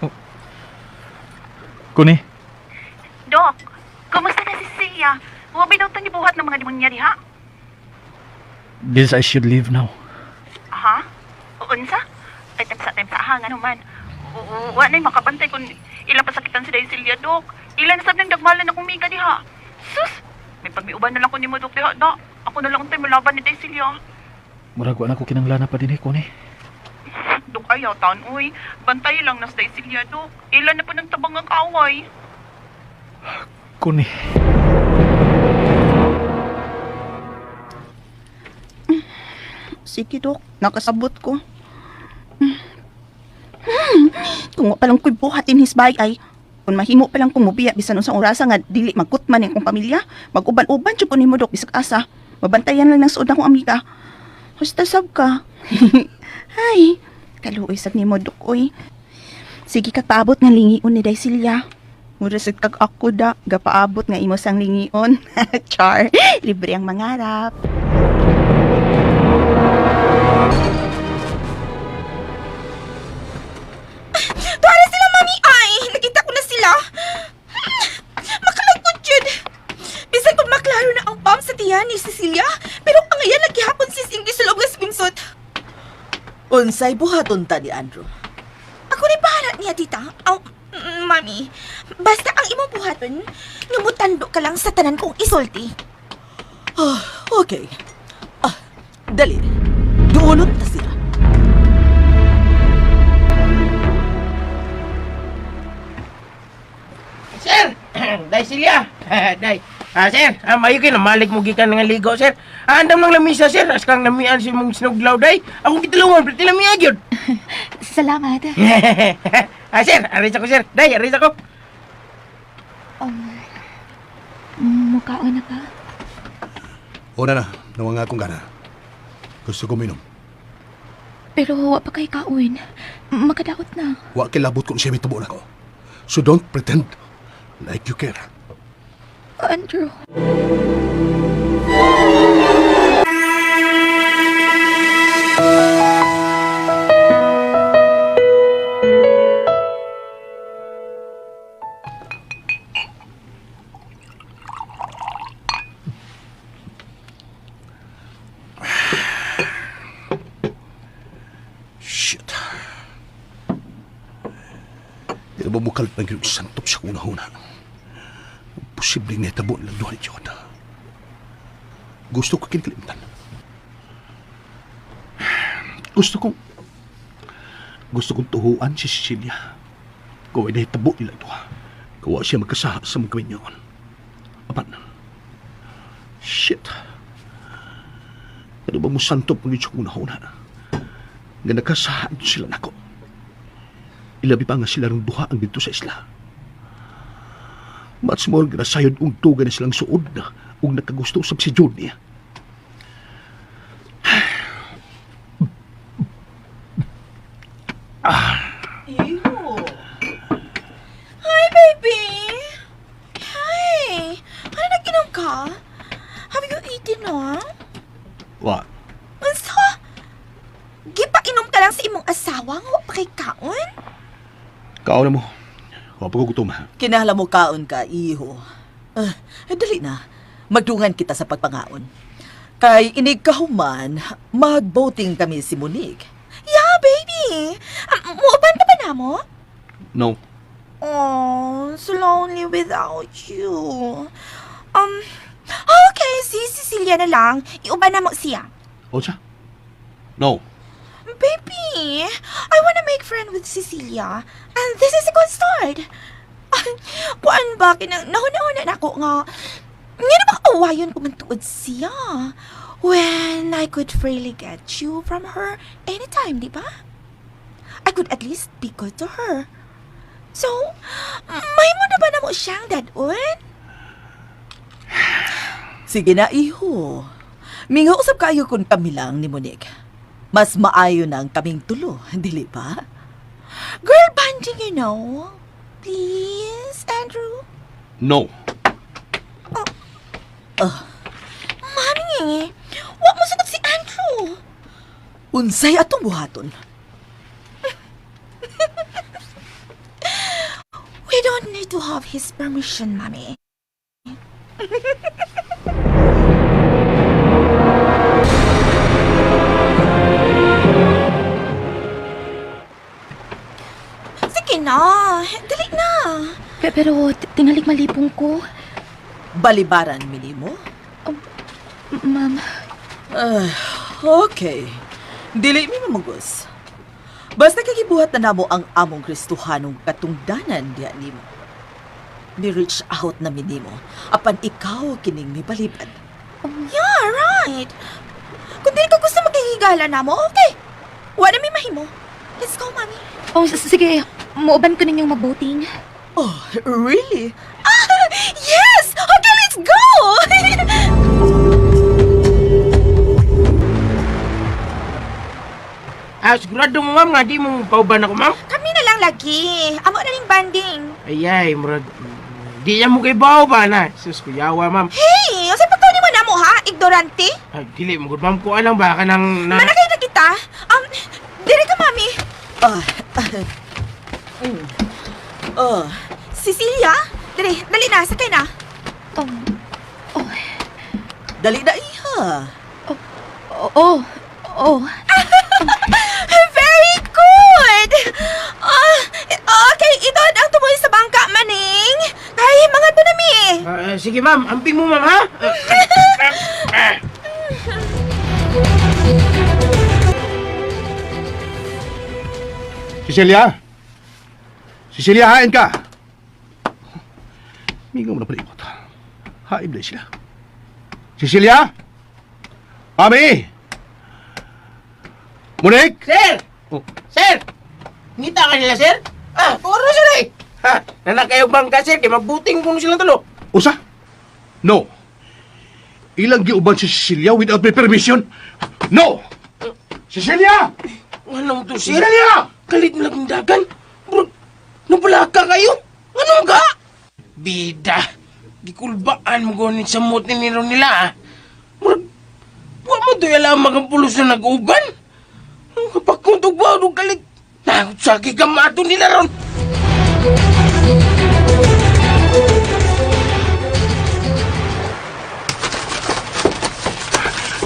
Oh. Kuni, Dok, kumusta na si Cecilia? Huwag daw tang gibuhat ng mga demonya diha. this I should leave now. Ha? Unsa? Ay, temsa ha, nga naman. Wa na'y makabantay kung ilang pasakitan si Cecilia, Dok. Ilan na sab ng dagmalan akong miga diha. Sus! May pagmiuban na lang ko ni mo, Dok, diha, da. Ako na lang tayo malaban ni Cecilia. Murag wa na ko kinanglana pa din eh, Kuni. Dok, ayaw, taon, uy. Bantay lang na si Cecilia, Dok. Ilan na po ng tabang ang away. Kuni. Sige, Dok. Nakasabot ko. Kung wa pa lang ko'y buhat in his bay ay, kung mahimo pa lang kong mubiya bisan unsang orasa nga dili magkutman ang akong pamilya, mag-uban-uban jud ko nimo, Dok, bisag asa. Mabantayan lang ng suod akong amiga. Basta sab ka. Ay, kaluoy sad nimo, Dok, oy. Sige kag paabot nga lingion ni Daisilia. Mura sad kag ako da, gapaabot nga imo sang lingion. Char, libre ang mangarap. Tuwara sila, mami! Ay, nakita ko na sila. Makalangkot yun. Bisan kung maklaro na ang pump sa tiyan ni Cecilia, pero ang ngayon naghihapon si English sa loob ng swimsuit. Unsay buhaton ta ni Andrew? Ako ni bahala niya, tita. Aw, mami. Basta ang imong buhaton, numutando ka lang sa tanan kong isulti. Ah, okay. Ah, dali. Duolon ta siya. Sir! Day Celia! Day. Ah, sir, ah, mayo kay namalig mo gikan nga ligo, sir. Ah, andam lang lamisa, sir. As kang namian si mong sinuglaw, day. Akong gitulungan, pero tilamia gyud. Salamat. Ah, sir, aris ako, sir. Day, aris ako. Mukhaon na ka? Una na, nawa nga akong gana. Gusto ko minom. Pero wa pa kay kaon. Makadaot na. Wa kilabot kung siya may tubo na ko. So don't pretend like you care. Andrew. Shit. Di na ba mukalit ng ginong santop sa una-una? Posibleng netabo nilang duha ni John. Gusto ko kinikalimtan. Gusto kong... Gusto kong tuhuan si Cecilia. Kung ay nahitabo nila duha. Kawa siya magkasaha sa mga kaminyon. Apan. Shit. Ano ba mo santop ng iyong una-una? Nga nakasahan sila nako. Ilabi pa nga sila rong duha ang dito sa isla. Much more ginasayod og duga na silang suod na ug nakagusto usab si June niya. Iho. Hi, baby! Hi! Ano nag-inom ka? Have you eaten na? Wa, Unsa? Gipainom ka lang sa imong asawa nga wa pa kay kaon? kaon na mo. Wa pa ko gutom ha. Kinahanglan mo kaon ka, iho. Ah, dali na. Magdungan kita sa pagpangaon. Kay inig kahuman, mag-boating kami si Monique. Yeah, baby! Muuban ka ba namo? No. Oh, so lonely without you. Okay, si Cecilia na lang. Iuban na mo siya. Unsa? No. Baby, I wanna make friend with Cecilia. And this is a good start. Kuan ba, kinang nahuna-huna na ako nga, nga na makawayon ko man tuod siya. When I could freely get you from her anytime, di ba? I could at least be good to her. So, may mo na ba na mo siyang dadun? Sige na, iho. Mingaw usab kayo kung kami lang ni Monique. Mas maayo na ang kaming tulo, dili ba? Girl bonding, you know. Please, Andrew. No. Mami, wa mo sugot si Andrew. Unsay atong buhaton? We don't need to have his permission, Mommy. Sige na, dali na. Pero tingalig malipong ko. Balibaran minimo? Ma'am, Okay. Dili mi mamugos. Basta kagibuhat na namo ang among Kristohanong katungdanan diha nimo. Mi reach out na minimo apan ikaw kining mibalibad. Yeah, right. Kung dili ka gusto magkikigala na mo, okay. Wala may mahimo. Let's go, Mommy. Oh, sige. Muuban ko ninyong mag-boating. Oh, really? Ah, yes! Okay, let's go! Ah, sigurado mo, ma'am, nga di mo pauban ako, ma'am. Kami na lang lagi. Amo na ning banding. Ay, ay, murag. Di niya mo kay bao ba na? Sus, kuyawa, ma'am. Hey, usa pa ni mo na mo ha? Ignorante? Ay, dili mo, good, ma'am. Kuha lang ba ka nang... Na... Manakay na kita. Dire ka, Mami. Ah, Oh, Cecilia, dali, dali na, sakay na. Oh, oh, dali na iha. oh, oh. Very good! Ah, okay, ito ang tumoy sa bangka, maning. Kay mga to na mi. Ah, sige, ma'am. Amping mo, ma'am, ha? Ah, ah, Cecilia? Cecilia, hain ka! Mingaw mo na palikot. Hain na sila. Cecilia? Mami! Monique? Sir! Oh. Sir! Ngita ka nila, sir? Ah, puro sila eh. Ha, nanak kayo bangka, sir. Kaya mabuting kung silang tulo. Usa? No. Ilang giuban si Cecilia without my permission? No! Cecilia! Anong to, sir? Cecilia! Kalit na lang dagan. Bro, nabalaka kayo. Ano ka? Bida. Gikulbaan mo gunit sa mot ni nila nila, ah. Murag, wa mo to alam ang pulos na nag-uban. Kapag ba, nung kalit. Nagsagi ka mato nila ron.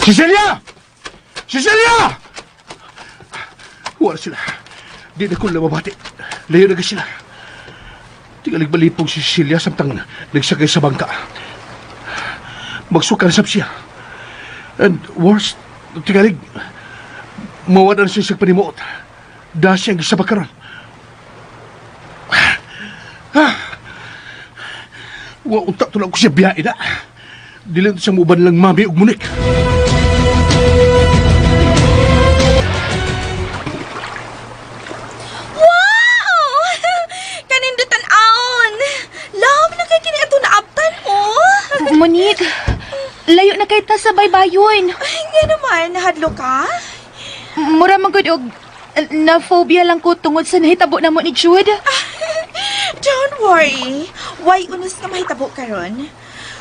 Cecilia! Cecilia! Wala sila. Di na ko lamabati. Layo na ka sila. Tingalig balipong si Cecilia samtang nagsakay sa bangka. Magsuka na sab siya. And worst, tingalig, mawala na siya sa panimuot. Da siya ang gisabakaran. Ah! Wa unta to lang ko siya biyae na. Dili na siya muban lang mami ug munik. Wow! Kanindutan aon. Love na kay kini ato naabtan oh. Monique, layo na kay ta sa baybayon. Ay, nga naman, nahadlo ka? Mura man gud og na phobia lang ko tungod sa nahitabo namo ni Jude. Don't worry. Why unos nga mahitabo karon?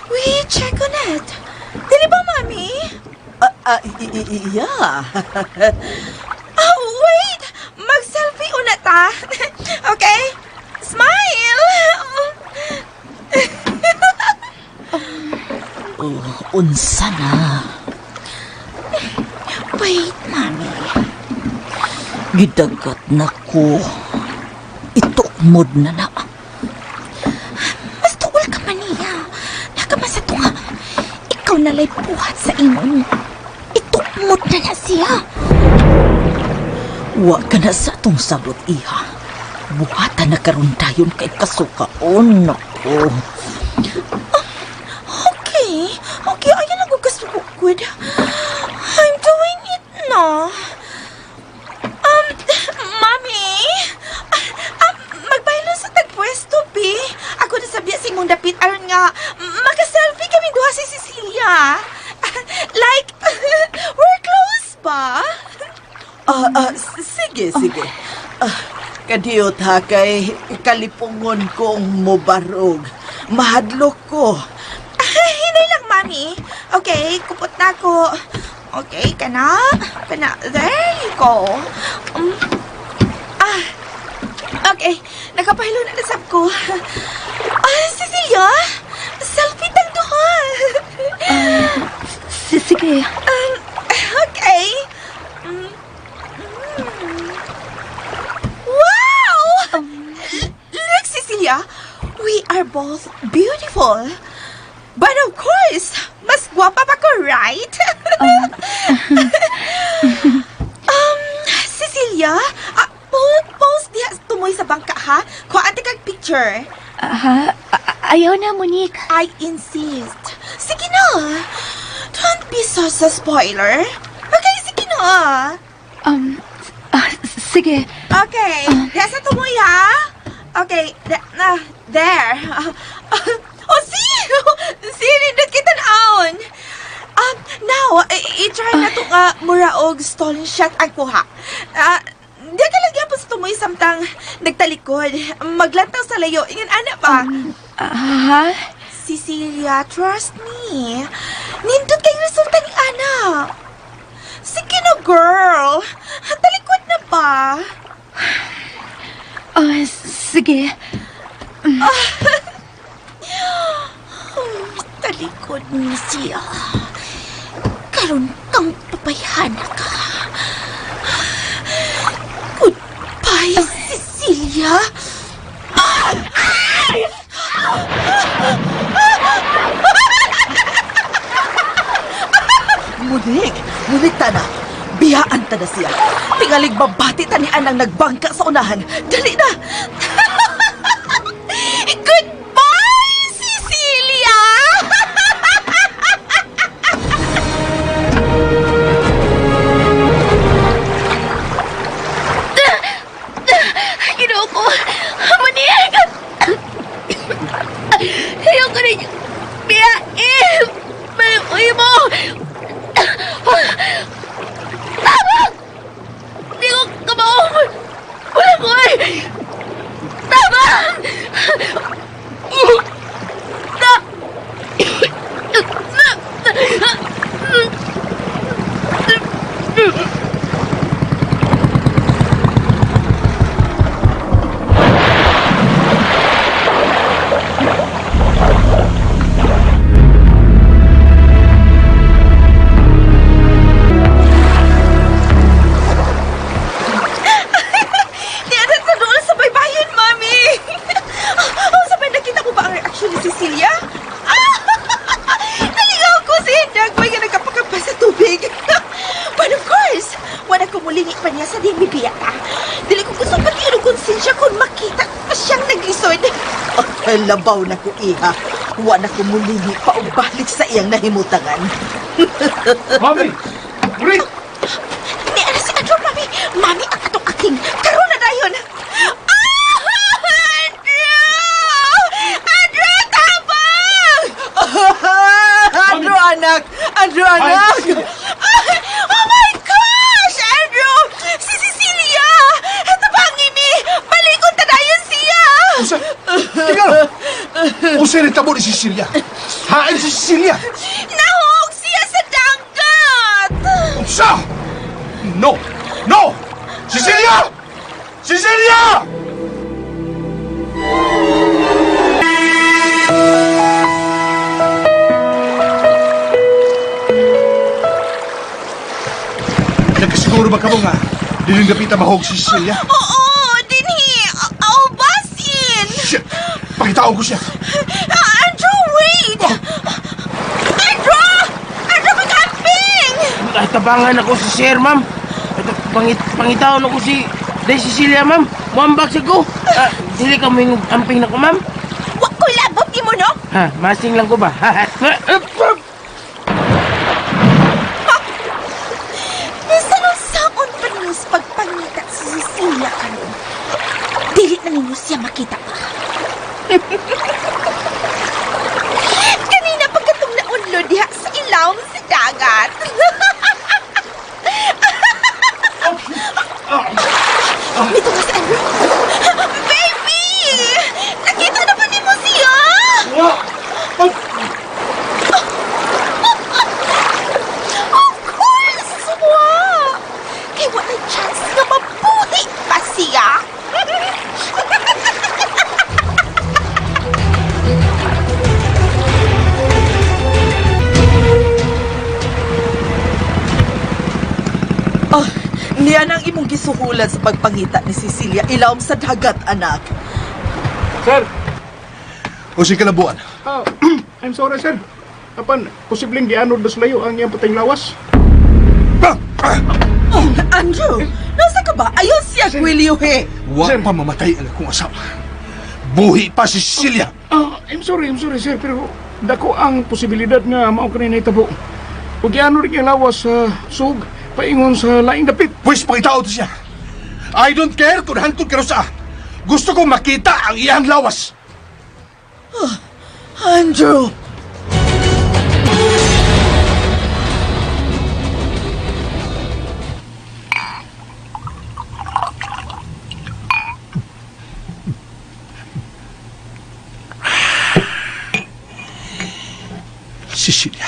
We check on it. Dili ba, Mami? Ah, ah, yeah. Oh, wait! Mag-selfie una ta. Okay? Smile! Oh, unsa na. Wait, Mami. Gidagat na ko. Itukmod na na. Mas tuol ka man niya. Nakamasa to nga. Ikaw na lay buhat sa ingon. Itukmod na na siya. Wa ka na sa atong sabot, iha. Buhatan na karon dayon kay kasukaon nako. Okay. Okay, ayan ang kasugod. I'm doing it na. Mami? Magbaylo sa tagpwesto, Bi. Ako na sabiya sa imong dapit aron nga maka-selfie kami duha si Cecilia. Like, we're close ba? Ah, ah, sige, sige. Ah, kadiyot ha kay kalipungon kong mobarog. Mahadlok ko. Hinay lang, Mami. Okay, kupot na ako. Okay, kana. Kana. There you go. Ah. Okay, nakapahilo na nasab ko. Ah, Cecilia! Selfie tang duha. Sige. Okay. Mm. Wow! Look, Cecilia, we are both beautiful. But of course, mas guwapa pa ko, right? Cecilia, post diha tumoy sa bangka, ha? Kuhaan kag picture. Ha? Ayaw na, Monique. I insist. Sige na. Don't be so sa spoiler. Okay, sige na. Sige. Okay, diha sa tumoy, ha? Okay, there. Oh, see! See, nindot kita naon. Now, i-try na itong mura og stolen shot ang kuha. Di ka lang gyapon sa tumoy samtang nagtalikod. Maglantaw sa layo. Ingan ana pa. Ha? Cecilia, trust me. Nindot kay resulta ni Ana. Sige na, girl. Talikod na ba? Ah, sige. Talikod ni siya. Karon kang pabayhana ka. Goodbye, Cecilia. Munik, munik tana. Biyaan ta na siya. Tingalig babati ta ni Anang nagbangka sa unahan. Dali na! Goodbye, Cecilia! Ginoo ko. Monique! Ayaw ko ninyo. Biyain! Malukoy mo! Tama! Hindi ko kamao! Wala ko eh! Tama! Di adat sa doon sa baybayin, Mami! Oh, sabay nakita mo ba ang reaksyon ni Cecilia? Ah! Naligaw ko si Dagmay nga nagkapakapa sa tubig. But of course, wala ko mulingi pa niya sa ding bibiyata. Dili ko gusto pati yung konsensya kung makita ko pa siyang naglisod. Oh, labaw na ko, iha. Wa na ko mulingi pa og balik sa iyang nahimutangan. Mami! Monique! Ni ana si Andrew, Mami! Mami, ang atong aking! Karoon na dayon! Ah! Andrew! Andrew, tabang! Andrew, anak! Andrew, anak! Oh my gosh! Andrew! Si Cecilia! Tabangin mi! Balikon ta dayon siya! Usa! Tingnan! Usa rin tabo ni Cecilia! Hain si Cecilia! Nahog siya sa dagat! Usa! No! No! Cecilia! Cecilia! Nagkasiguro ba ka mo nga? Diling dapita mahog si Cecilia? Oo, dinhi! Oh, basin! Shit! Pakitaon ko siya! Ah, Andrew, wait! Andrew! Andrew, mag-camping! Ay, tabangan ako si Sir, ma'am. Ito, pangitaon ako si Day Cecilia, ma'am. Muambak siya ko. Ah, dili ka mo yung amping na ko, ma'am. Wa ko labot ni mo, no? Ha, masing lang ko ba? Bisan unsaon pa ninyo sa pagpangita si Cecilia karon. Dili na ninyo siya makita pa. Kanina pagkatong naunlo diha sa ilawom sa dagat. Mito nga si Andrew. Baby! Nakita na ba nimo siya? Wa! Oh! Of course! Niya ang imong gisuhulan sa pagpangita ni Cecilia ilawom sa dagat, anak. Sir! O si kalabuan. Ah, I'm sorry, sir. Apan, posibleng gianod na sa layo ang iyang patayng lawas. Oh, Andrew! Nasa ka ba? Ayaw siya, Quilio, he! Wa pa mamatay ang akong asawa. Buhi pa si Cecilia. Ah, I'm sorry, sir, pero dako ang posibilidad nga mao kani nahitabo. Ug gianod rin iyang lawas sa sug paingon sa laing dapit. Pwes pangitao to siya. I don't care kung hantod ka sa. Gusto ko makita ang iyang lawas. Andrew! Cecilia,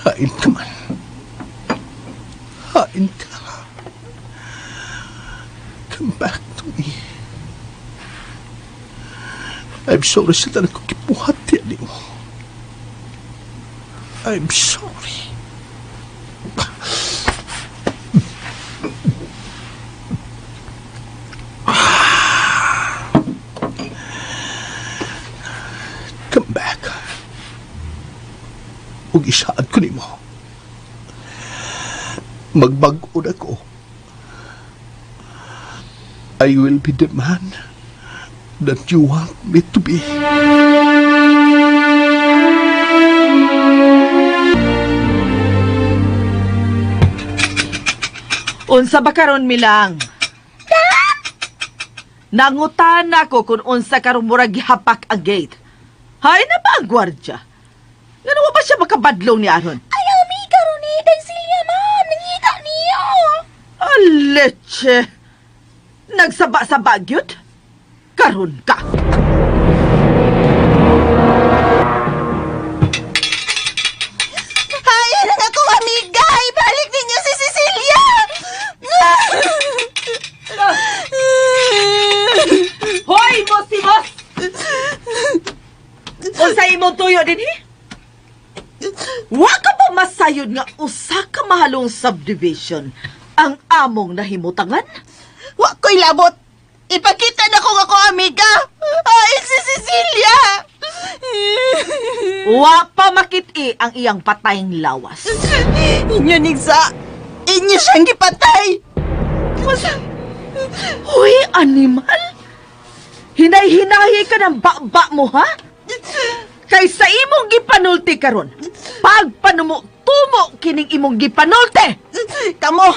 hain ka man. Hain ka. Come back to me. I'm sorry sa tanan kong gibuhat niya nimo. I'm sorry. Come back. Ug isaad ko nimo. Magbag-o na ko. I will be the man that you want me to be. Unsa ba karon milang? Nangutan ako kung unsa karon murag gihapak ang gate. Hay na ba ang gwardya? Ngano wa ba siya makabadlong ni Aron? Ayaw mi karon ni Daisilia, ma'am. Nangita niyo. Aleche! Nagsaba-saba gyud? Karon ka! Hay, ang akong amiga! Ibalik ninyo si Cecilia! Hoy, Mosimos! Unsa imong tuyo dinhi? Wa ka ba masayod nga usa ka mahalong subdivision ang among nahimutangan? Wa ko'y labot! Ipakita na kong ako amiga! Ay, si Cecilia! Wa pa makit-i ang iyang patayng lawas. Inyo nigsa! Inyo siyang gipatay! Hoy, animal! Hinay-hinahi ka ng baba mo, ha? Kay sa imong gipanulti karon, pagpanumo-tumo kining imong gipanulte! Kamo!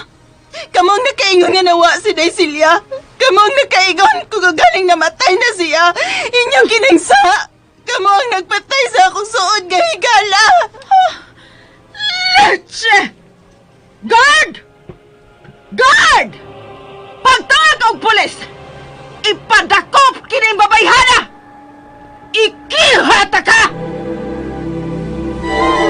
Kamo ang nakaingon nga nawa si Daisilia! Kamo ang nakaingon kung galing namatay na siya! Inyong kinangsa! Kamo ang nagpatay sa akong suod nga higala! Leche! Guard! Guard! Pagtawag og pulis! Ipadakop kining babayhana! Ikilhata ka! Mga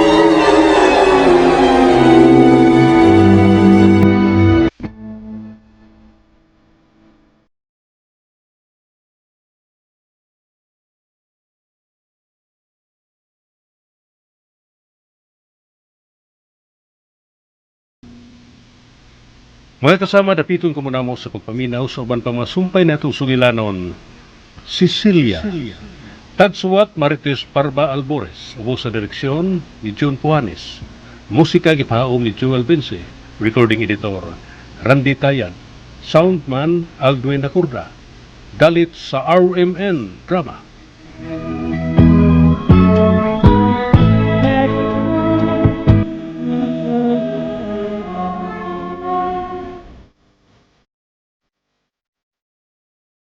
kasama, dapiton ko muna mo sa pagpaminaw sa uban pang mga sumpay na itong sugilanon, Sicilia. Tagsuwat Marites Parba Albores, ubo sa direksyon ni June Puanes. Musika gipahaom ni Joel Vince, recording editor Randy Tayan, soundman Aldwin Nakurda. Dalit sa RMN Drama.